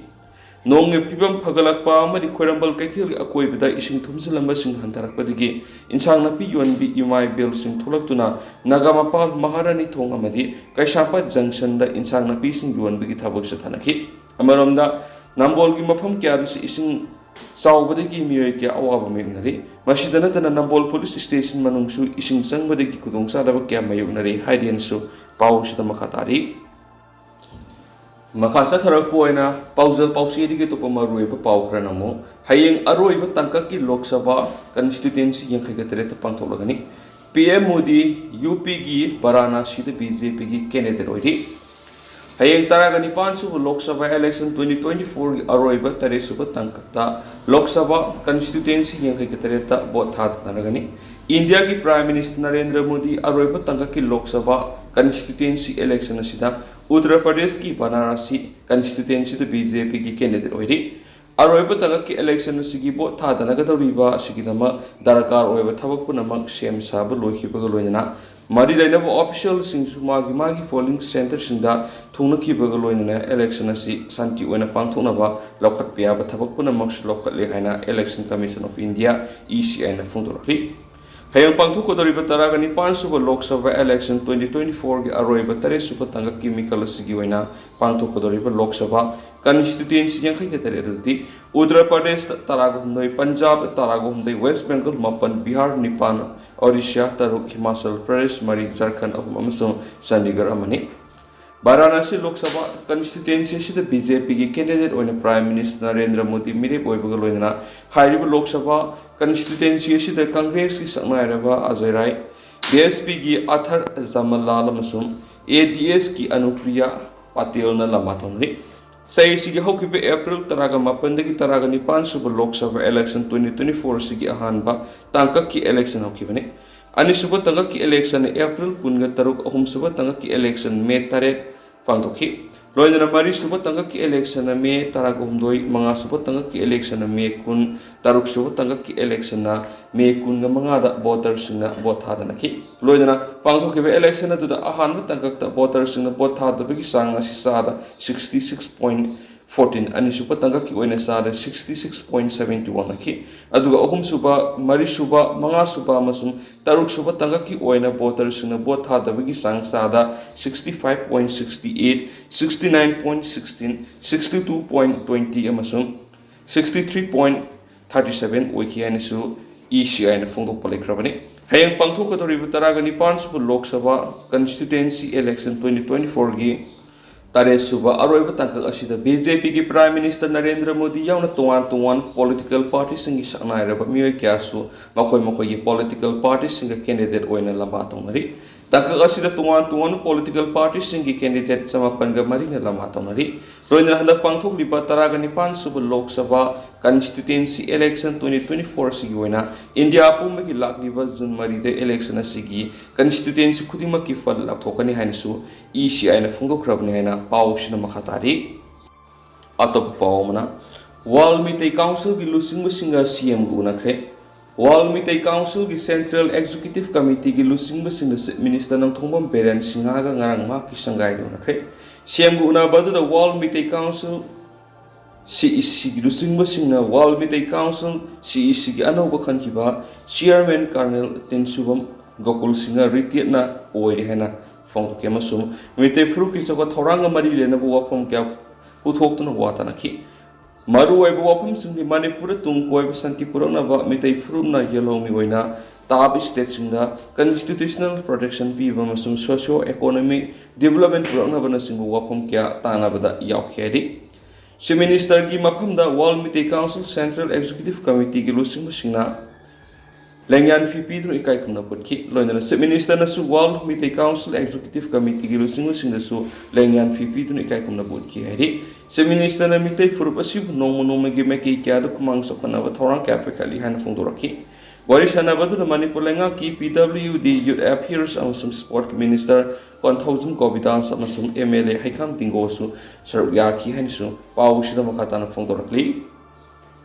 ꯅꯣꯡꯒꯤ ꯐꯤꯕꯝ ꯐꯒꯠꯂꯛꯄ ꯑꯃꯗꯤ ꯈ꯭ꯋꯥꯏꯔꯝꯕꯟ ꯀꯩꯊꯦꯜꯒꯤ ꯑꯀꯣꯏꯕꯗ ꯏꯁꯤꯡ ꯊꯨꯝꯖꯤꯜꯂꯝꯕꯁꯤꯡ ꯍꯟꯊꯔꯛꯄꯗꯒꯤ ꯏꯟꯁꯥꯡ ꯅꯥꯄꯤ ꯌꯣꯟꯕꯤ ꯏꯃꯥ ꯏꯕꯦꯜꯁꯤꯡ ꯊꯣꯛꯂꯛꯇꯨꯅ ꯅꯒꯥꯃꯄꯥꯜ ꯃꯍꯥꯔꯥꯅꯤ ꯊꯣꯡ ꯑꯃꯗꯤ ꯀꯩꯁꯥꯝꯄꯥꯠ ꯖꯪꯁꯟꯗ ꯏꯟꯁꯥꯡ ꯅꯥꯄꯤꯁꯤꯡ ꯌꯣꯟꯕꯒꯤ ꯊꯕꯛ ꯆꯠꯊꯅꯈꯤ꯫ ꯑꯃꯔꯣꯝꯗ, ꯅꯝꯕꯣꯜꯒꯤ ꯃꯐꯝ ꯀꯌꯥꯗꯁꯨ ꯏꯁꯤꯡ ꯆꯥꯎꯕꯗꯒꯤ ꯃꯤꯑꯣꯏ ꯀꯌꯥ ꯑꯋꯥꯕ ꯃꯥꯌꯣꯛꯅꯔꯤ꯫ ꯃꯁꯤꯗ ꯅꯠꯇꯅ ꯅꯝꯕꯣꯜ ꯄꯨꯂꯤꯁ ꯁ꯭ꯇꯦꯁꯟ ꯃꯅꯨꯡꯁꯨ ꯏꯁꯤꯡ ꯆꯪꯕꯗꯒꯤ ꯈꯨꯗꯣꯡꯆꯥꯗꯕ ꯀꯌꯥ ꯃꯥꯌꯣꯛꯅꯔꯤ ꯍꯥꯏꯔꯦꯅꯁꯨ ꯄꯥꯎ ꯑꯁꯤꯗ ꯃꯈꯥ ꯇꯥꯔꯤ꯫ ꯃꯈꯥ ꯆꯠꯊꯔꯛꯄ ꯑꯣꯏꯅ ꯄꯥꯎꯖꯦꯜ ꯄꯥꯎꯆꯦꯗꯒꯤ ꯑꯇꯣꯞꯄ ꯃꯔꯨꯑꯣꯏꯕ ꯄꯥꯎ ꯈꯔꯅ ꯑꯃꯨꯛ, ꯍꯌꯦꯡ ꯑꯔꯣꯏꯕ ꯇꯥꯡꯀꯛꯀꯤ ꯂꯣꯛ ꯁꯚꯥ ꯀꯟꯁꯇꯤꯇ꯭ꯌꯨꯟꯁꯤ ꯌꯥꯡꯈꯩꯒ ꯇꯔꯦꯠꯇ ꯄꯥꯡꯊꯣꯛꯂꯒꯅꯤ꯫ ꯄꯤ ꯑꯦꯝ ꯃꯣꯗꯤ ꯌꯨ ꯄꯤꯒꯤ ꯕꯔꯥꯅꯥꯁꯤꯗ ꯕꯤ ꯖꯦ ꯄꯤꯒꯤ ꯀꯦꯟꯗꯤꯗꯦꯠ ꯑꯣꯏꯔꯤ꯫ ꯍꯌꯦꯡ ꯇꯔꯥꯒ ꯅꯤꯄꯥꯟ ꯁꯨꯕ ꯂꯣꯛ ꯁꯚꯥ ꯏꯂꯦꯛꯁꯟ twenty twenty-fourꯒꯤ ꯑꯔꯣꯏꯕ ꯇꯔꯦꯠ ꯁꯨꯕ ꯇꯥꯡꯀꯛꯇ ꯂꯣꯛ ꯁꯚꯥ ꯀꯟꯁꯇꯤꯇ꯭ꯌꯨꯟꯁꯤ ꯌꯥꯡꯈꯩꯒ ꯇꯔꯦꯠꯇ ꯚꯣꯠ ꯊꯥꯗꯅꯔꯒꯅꯤ꯫ ꯏꯟꯗꯤꯌꯥꯒꯤ ꯄ꯭ꯔꯥꯏꯝ ꯃꯤꯅꯤꯁꯇꯔ ꯅꯔꯦꯟꯗ꯭ꯔ ꯃꯣꯗꯤ ꯑꯔꯣꯏꯕ ꯇꯥꯡꯀꯛꯀꯤ ꯂꯣꯛ ꯁꯚꯥ ꯀꯟꯁꯇꯤꯇ꯭ꯌꯨꯟꯁꯤ ꯏꯂꯦꯛꯁꯟ ꯑꯁꯤꯗ ꯎꯠꯇꯔ ꯄ꯭ꯔꯗꯦꯁꯀꯤ ꯕꯅꯥꯔꯥꯁꯤ ꯀꯟꯁꯇꯤꯇ꯭ꯌꯨꯟꯁꯤꯗ ꯕꯤ ꯖꯦ ꯄꯤꯒꯤ ꯀꯦꯟꯗꯤꯗꯦꯠ ꯑꯣꯏꯔꯤ꯫ ꯑꯔꯣꯏꯕ ꯇꯥꯡꯀꯛꯀꯤ ꯏꯂꯦꯛꯁꯟ ꯑꯁꯤꯒꯤ ꯚꯣꯠ ꯊꯥꯗꯅꯒꯗꯧꯔꯤꯕ ꯑꯁꯤꯒꯤꯗꯃꯛ ꯗꯔꯀꯥꯔ ꯑꯣꯏꯕ ꯊꯕꯛ ꯄꯨꯝꯅꯃꯛ ꯁꯦꯝ ꯁꯥꯕ ꯂꯣꯏꯈꯤꯕꯒ ꯂꯣꯏꯅꯅ ꯃꯔꯤ ꯂꯩꯅꯕ ꯑꯣꯐꯤꯁꯤꯌꯦꯜꯁꯤꯡꯁꯨ ꯃꯥꯒꯤ ꯃꯥꯒꯤ ꯄꯣꯂꯤꯡ ꯁꯦꯟꯇꯔꯁꯤꯡꯗ ꯊꯨꯡꯅꯈꯤꯕꯒ ꯂꯣꯏꯅꯅ ꯏꯂꯦꯛꯁꯟ ꯑꯁꯤ ꯁꯥꯟꯇꯤ ꯑꯣꯏꯅ ꯄꯥꯡꯊꯣꯛꯅꯕ ꯂꯧꯈꯠꯄ ꯌꯥꯕ ꯊꯕꯛ ꯄꯨꯝꯅꯃꯛꯁꯨ ꯂꯧꯈꯠꯂꯦ ꯍꯥꯏꯅ Election Commission of India, E C I ꯅ ꯐꯣꯡꯗꯣꯔꯛꯂꯤ꯫ ꯍꯌꯦꯡ ꯄꯥꯡꯊꯣꯛꯀꯗꯧꯔꯤꯕ ꯇꯔꯥꯒ ꯅꯤꯄꯥꯟ ꯁꯨꯕ ꯂꯣꯛ ꯁꯚꯥ ꯏꯂꯦꯛꯁꯟ twenty twenty-fourꯒꯤ ꯑꯔꯣꯏꯕ ꯇꯔꯦꯠ ꯁꯨꯕ ꯇꯥꯡꯀꯛꯀꯤ ꯃꯤꯈꯜ ꯑꯁꯤꯒꯤ ꯑꯣꯏꯅ ꯄꯥꯡꯊꯣꯛꯀꯗꯧꯔꯤꯕ ꯂꯣꯛ ꯁꯚꯥ ꯀꯟꯁꯇꯤꯇ꯭ꯌꯨꯟꯁꯤ ꯌꯥꯡꯈꯩꯒ ꯇꯔꯦꯠ ꯑꯗꯨꯗꯤ ꯎꯠꯇꯔ ꯄ꯭ꯔꯗꯦꯁꯇ ꯇꯔꯥꯒꯍꯨꯝꯗꯣꯏ, ꯄꯟꯖꯥꯕꯇ ꯇꯔꯥꯒꯍꯨꯝꯗꯣꯏ, ꯋꯦꯁ ꯕꯦꯡꯒꯜ ꯃꯥꯄꯟ, ꯕꯤꯍꯥꯔ ꯅꯤꯄꯥꯟ, ꯑꯣꯔꯤꯁꯥ ꯇꯔꯨꯛ, ꯍꯤꯃꯥꯆꯜ ꯄ꯭ꯔꯗꯦꯁ ꯃꯔꯤ, ꯖꯔꯈꯟ ꯑꯍꯨꯝ ꯑꯃꯁꯨꯡ ꯆꯟꯗꯤꯒꯔ ꯑꯃꯅꯤ꯫ ꯕꯥꯔꯥꯅꯥꯁꯤ ꯂꯣꯛ ꯁꯚꯥ ꯀꯟꯁꯇꯤꯇ꯭ꯌꯨꯟꯁꯤ ꯑꯁꯤꯗ ꯕꯤ ꯖꯦ ꯄꯤꯒꯤ ꯀꯦꯟꯗꯤꯗꯦꯠ ꯑꯣꯏꯅ ꯄ꯭ꯔꯥꯏꯝ ꯃꯤꯅꯤꯁꯇꯔ ꯅꯔꯦꯟꯗ꯭ꯔ ꯃꯣꯗꯤ ꯃꯤꯔꯦꯞ ꯑꯣꯏꯕꯒ ꯂꯣꯏꯅꯅ ꯍꯥꯏꯔꯤꯕ ꯂꯣꯛ ꯁꯚꯥ ꯀꯟꯁꯇꯤꯇ꯭ꯌꯨꯟꯁꯤ ꯑꯁꯤꯗ ꯀꯪꯒ꯭ꯔꯦꯁꯀꯤ ꯁꯛꯅꯥꯏꯔꯕ ꯑꯖꯣꯏ ꯔꯥꯏ, ꯕꯤ ꯑꯦꯁ ꯄꯤꯒꯤ ꯑꯊꯔ ꯖꯃꯂꯥꯜ ꯑꯃꯁꯨꯡ ꯑꯦ ꯗꯤ ꯑꯦꯁꯀꯤ ꯑꯅꯨꯄ꯭ꯔꯤꯌꯥ ꯄꯇꯦꯜꯅ ꯂꯝꯕꯥ ꯇꯧꯅꯔꯤ꯫ ꯆꯍꯤꯁꯤꯒꯤ ꯍꯧꯈꯤꯕ ꯑꯦꯄ꯭ꯔꯤꯜ ꯇꯔꯥꯒ ꯃꯥꯄꯟꯗꯒꯤ ꯇꯔꯥꯒ ꯅꯤꯄꯥꯟ ꯁꯨꯕ Lok Sabha election twenty twenty four ꯑꯁꯤꯒꯤ ꯑꯍꯥꯟꯕ ꯇꯥꯡꯀꯛꯀꯤ ꯏꯂꯦꯛꯁꯟ ꯍꯧꯈꯤꯕꯅꯤ꯫ ꯑꯅꯤꯁꯨꯕ ꯇꯥꯡꯀꯛꯀꯤ ꯏꯂꯦꯛꯁꯟꯅ ꯑꯦꯄ꯭ꯔꯤꯜ ꯀꯨꯟꯒ ꯇꯔꯨꯛ, ꯑꯍꯨꯝꯁꯨꯕ ꯇꯥꯡꯀꯛꯀꯤ ꯏꯂꯦꯛꯁꯟ ꯃꯦ ꯇꯔꯦꯠ ꯄꯥꯡꯊꯣꯛꯈꯤ꯫ ꯂꯣꯏꯅꯅ ꯃꯔꯤꯁꯨꯕ ꯇꯥꯡꯀꯛꯀꯤ ꯏꯂꯦꯛꯁꯟꯅ ꯃꯦ ꯇꯔꯥꯒ ꯍꯨꯝꯗꯣꯏ, ꯃꯉꯥꯁꯨꯕ ꯇꯥꯡꯀꯛꯀꯤ ꯏꯂꯦꯛꯁꯟꯅ ꯃꯦ ꯀꯨꯟ, ꯇꯔꯨꯛꯁꯨꯕ ꯇꯥꯡꯀꯛꯀꯤ ꯏꯂꯦꯛꯁꯟꯅ ꯃꯦ ꯀꯨꯟꯒ ꯃꯉꯥꯗ ꯚꯣꯇꯔꯁꯤꯡꯅ ꯚꯣꯠ ꯊꯥꯗꯅꯈꯤ꯫ ꯂꯣꯏꯅꯅ ꯄꯥꯡꯊꯣꯛꯈꯤꯕ ꯏꯂꯦꯛꯁꯟ ꯑꯗꯨꯗ ꯑꯍꯥꯟꯕ ꯇꯥꯡꯀꯛꯇ ꯚꯣꯇꯔꯁꯤꯡꯅ ꯚꯣꯠ ꯊꯥꯗꯕꯒꯤ ꯆꯥꯡ ꯑꯁꯤ ꯆꯥꯗ sixty six point fourteen, ꯑꯅꯤꯁꯨꯕ ꯇꯥꯡꯀꯛꯀꯤ ꯑꯣꯏꯅ ꯆꯥꯗ sixty six point seventy one ꯅꯈꯤ꯫ ꯑꯗꯨꯒ ꯑꯍꯨꯝꯁꯨꯕ, ꯃꯔꯤꯁꯨꯕ, ꯃꯉꯥꯁꯨꯕ ꯑꯃꯁꯨꯡ ꯇꯔꯨꯛꯁꯨꯕ ꯇꯥꯡꯀꯛꯀꯤ ꯑꯣꯏꯅ ꯚꯣꯇꯔꯁꯤꯡꯅ ꯚꯣꯠ ꯊꯥꯗꯕꯒꯤ ꯆꯥꯡ ꯆꯥꯗ sixty five point sixty eight, sixty nine point sixteen, sixty two point twenty ꯑꯃꯁꯨꯡ sixty three point thirty seven ꯑꯣꯏꯈꯤ ꯍꯥꯏꯅꯁꯨ ꯏ ꯁꯤ ꯑꯥꯏꯅ ꯐꯣꯡꯗꯣꯛꯄ ꯂꯩꯈ꯭ꯔꯕꯅꯤ꯫ ꯍꯌꯦꯡ ꯄꯥꯡꯊꯣꯛꯀꯗꯧꯔꯤꯕ ꯇꯔꯥꯒ ꯅꯤꯄꯥꯟ ꯁꯨꯕ Lok Sabha constituency election twenty twenty ꯐꯣꯔꯒꯤ ꯇꯔꯦꯠ ꯁꯨꯕ ꯑꯔꯣꯏꯕ ꯇꯥꯡꯀꯛ ꯑꯁꯤꯗ ꯕꯤ ꯖꯦ ꯄꯤꯒꯤ ꯄ꯭ꯔꯥꯏꯝ ꯃꯤꯅꯤꯁꯇꯔ ꯅꯔꯦꯟꯗ꯭ꯔ ꯃꯣꯗꯤ ꯌꯥꯎꯅ ꯇꯣꯉꯥꯟ ꯇꯣꯉꯥꯟ ꯄꯣꯂꯤꯇꯤꯀꯦꯜ ꯄꯥꯔꯇꯤꯁꯤꯡꯒꯤ ꯁꯛꯅꯥꯏꯔꯕ ꯃꯤꯑꯣꯏ ꯀꯌꯥꯁꯨ ꯃꯈꯣꯏ ꯃꯈꯣꯏꯒꯤ ꯄꯣꯂꯤꯇꯤꯀꯦꯜ ꯄꯥꯔꯇꯤꯁꯤꯡꯒ ꯀꯦꯟꯗꯤꯗꯦꯠ ꯑꯣꯏꯅ ꯂꯝꯕꯥ ꯇꯧꯅꯔꯤ꯫ ꯇꯥꯡꯀꯛ ꯑꯁꯤꯗ ꯇꯣꯉꯥꯟ ꯇꯣꯉꯥꯟꯕ ꯄꯣꯂꯤꯇꯤꯀꯦꯜ ꯄꯥꯔꯇꯤꯁꯤꯡꯒꯤ ꯀꯦꯟꯗꯤꯗꯦꯠ ꯆꯃꯥꯄꯟꯒ ꯃꯔꯤꯅ ꯂꯝꯕꯥ ꯇꯧꯅꯔꯤ꯫ ꯂꯣꯏꯅꯅ ꯍꯟꯗꯛ ꯄꯥꯡꯊꯣꯛꯂꯤꯕ ꯇꯔꯥꯒ ꯅꯤꯄꯥꯟ ꯁꯨꯕ Lok Sabha constituency election twenty twenty four ꯑꯁꯤꯒꯤ ꯑꯣꯏꯅ ꯏꯟꯗꯤꯌꯥ ꯄꯨꯝꯕꯒꯤ ꯂꯥꯛꯂꯤꯕ ꯖꯨꯟ ꯃꯔꯤꯗ ꯏꯂꯦꯛꯁꯟ ꯑꯁꯤꯒꯤ ꯀꯟꯁꯇꯤꯇ꯭ꯋꯦꯟꯁꯤ ꯈꯨꯗꯤꯡꯃꯛꯀꯤ ꯐꯜ ꯂꯥꯎꯊꯣꯛꯀꯅꯤ ꯍꯥꯏꯅꯁꯨ ꯏ ꯁꯤ ꯑꯥꯏꯅ ꯐꯣꯡꯗꯣꯛꯈ꯭ꯔꯕꯅꯤ ꯍꯥꯏꯅ ꯄꯥꯎꯁꯤꯅ ꯃꯈꯥ ꯇꯥꯔꯤ꯫ ꯑꯇꯣꯞꯄ ꯄꯥꯎ ꯑꯃꯅ, ꯋꯥꯔꯜ ꯃꯤꯇꯩ ꯀꯥꯎꯟꯁꯤꯜꯒꯤ ꯂꯨꯆꯤꯡꯕꯁꯤꯡꯒ ꯁꯤ ꯑꯦꯝꯒ ꯎꯅꯈ꯭ꯔꯦ꯫ ꯋꯥꯔꯜ ꯃꯤꯇꯩ ꯀꯥꯎꯟꯁꯤꯜꯒꯤ ꯁꯦꯟꯇ꯭ꯔꯦꯜ ꯑꯦꯛꯖꯤꯀ꯭ꯌꯨꯇꯤꯚ ꯀꯃꯤꯇꯤꯒꯤ ꯂꯨꯆꯤꯡꯕꯁꯤꯡꯒ ꯆꯤꯐ ꯃꯤꯅꯤꯁꯇꯔ ꯅꯝꯊꯣꯡꯕꯝ ꯕꯤꯔꯦꯟ ꯁꯤꯡꯍꯒ ꯉꯔꯥꯡ ꯃꯍꯥꯛꯀꯤ ꯁꯪꯒꯥꯏꯗ ꯎꯅꯈ꯭ꯔꯦ꯫ ꯁꯤ ꯑꯦꯝꯒ ꯎꯅꯕ ꯑꯗꯨꯗ world Meitei council, C E ꯁꯤꯒꯤ ꯂꯨꯆꯤꯡꯕꯁꯤꯡꯅ world Meitei council, C E ꯁꯤꯒꯤ ꯑꯅꯧꯕ ꯈꯟꯈꯤꯕ ꯆꯤꯌꯔꯃꯦꯟ ꯀꯔꯅꯦꯜ ꯇꯦꯟꯁꯨꯕꯝ ꯒꯣꯀꯨꯜ ꯁꯤꯡꯍ ꯔꯤꯇꯤꯌꯔꯠꯅ ꯑꯣꯏꯔꯦ ꯍꯥꯏꯅ ꯐꯣꯡꯗꯣꯛꯈꯤ ꯑꯃꯁꯨꯡ ꯃꯤꯇꯩ ꯐꯨꯔꯨꯞꯀꯤ ꯆꯥꯎꯈꯠ ꯊꯧꯔꯥꯡꯒ ꯃꯔꯤ ꯂꯩꯅꯕ ꯋꯥꯐꯝ ꯀꯌꯥ ꯄꯨꯊꯣꯛꯇꯨꯅ ꯋꯥ ꯇꯥꯅꯈꯤ꯫ ꯃꯔꯨꯑꯣꯏꯕ ꯋꯥꯐꯝꯁꯤꯡꯗꯤ ꯃꯅꯤꯄꯨꯔꯗ ꯇꯨꯡ ꯀꯣꯏꯕ ꯁꯥꯟꯇꯤ ꯄꯨꯔꯛꯅꯕ, ꯃꯤꯇꯩ ꯐꯨꯔꯨꯞꯅ ꯌꯦꯜꯍꯧꯃꯤ ꯑꯣꯏꯅ ꯇꯥꯕ ꯁ꯭ꯇꯦꯠꯁꯤꯡꯗ ꯀꯟꯁꯇꯤꯇ꯭ꯌꯨꯁꯅꯦꯜ ꯄ꯭ꯔꯣꯇꯦꯛꯁꯟ ꯄꯤꯕ ꯑꯃꯁꯨꯡ ꯁꯣꯁꯤꯌꯣ ꯏꯀꯣꯅꯣꯃꯤꯛ ꯗꯤꯕꯂꯞꯃꯦꯟ ꯄꯨꯔꯛꯅꯕꯅꯆꯤꯡꯕ ꯋꯥꯐꯝ ꯀꯌꯥ ꯇꯥꯟꯅꯕꯗ ꯌꯥꯎꯈꯤ ꯍꯥꯏꯔꯤ꯫ ꯆꯤꯐ ꯃꯤꯅꯤꯁꯇꯔꯒꯤ ꯃꯐꯝꯗ world Meitei council central executive ꯀꯃꯤꯇꯤꯒꯤ ꯂꯨꯆꯤꯡꯕꯁꯤꯡꯅ ꯂꯦꯡꯌꯥꯟ ꯐꯤ ꯄꯤꯗꯨꯅ ꯏꯀꯥꯏ ꯈꯨꯝꯅꯕ ꯎꯠꯈꯤ꯫ ꯂꯣꯏꯅꯅ Chief Minister ꯅꯁꯨ World Meitei Council Executive Committee ꯒꯤ ꯂꯨꯆꯤꯡꯕꯁꯤꯡꯗꯁꯨ ꯂꯦꯡꯌꯥꯟ ꯐꯤ ꯄꯤꯗꯨꯅ ꯏꯀꯥꯏ ꯈꯨꯝꯅꯕ ꯎꯠꯈꯤ ꯍꯥꯏꯔꯤ꯫ Chief Minister ꯅ ꯃꯤꯇꯩ ꯐꯨꯔꯨꯞ ꯑꯁꯤꯕꯨ ꯅꯣꯡꯃ ꯅꯣꯡꯃꯒꯤ ꯃꯥꯏꯀꯩ ꯀꯌꯥꯗ ꯈꯨꯃꯥꯡ ꯆꯥꯎꯈꯠꯅꯕ ꯊꯧꯔꯥꯡ ꯀꯌꯥ ꯄꯥꯏꯈꯠꯂꯤ ꯍꯥꯏꯅ ꯐꯣꯡꯗꯣꯔꯛꯈꯤ꯫ ꯋꯥꯔꯤ ꯁꯥꯟꯅꯕ ꯑꯗꯨꯗ ꯃꯅꯤꯄꯨꯔ ꯂꯩꯉꯥꯛꯀꯤ P W D, Youth Affairs ꯑꯃꯁꯨꯡ Sport ꯀꯤ Minister ꯀꯣꯟꯊꯧꯖꯝ ꯒꯣꯕꯤꯗꯥꯁ ꯑꯃꯁꯨꯡ M L A ꯍꯩꯈꯥꯝ ꯇꯤꯡꯒꯣꯁꯨ ꯁꯔꯨꯛ ꯌꯥꯈꯤ ꯍꯥꯏꯅꯁꯨ ꯄꯥꯎꯁꯤꯗ ꯃꯈꯥ ꯇꯥꯅ ꯐꯣꯡꯗꯣꯔꯛꯂꯤ꯫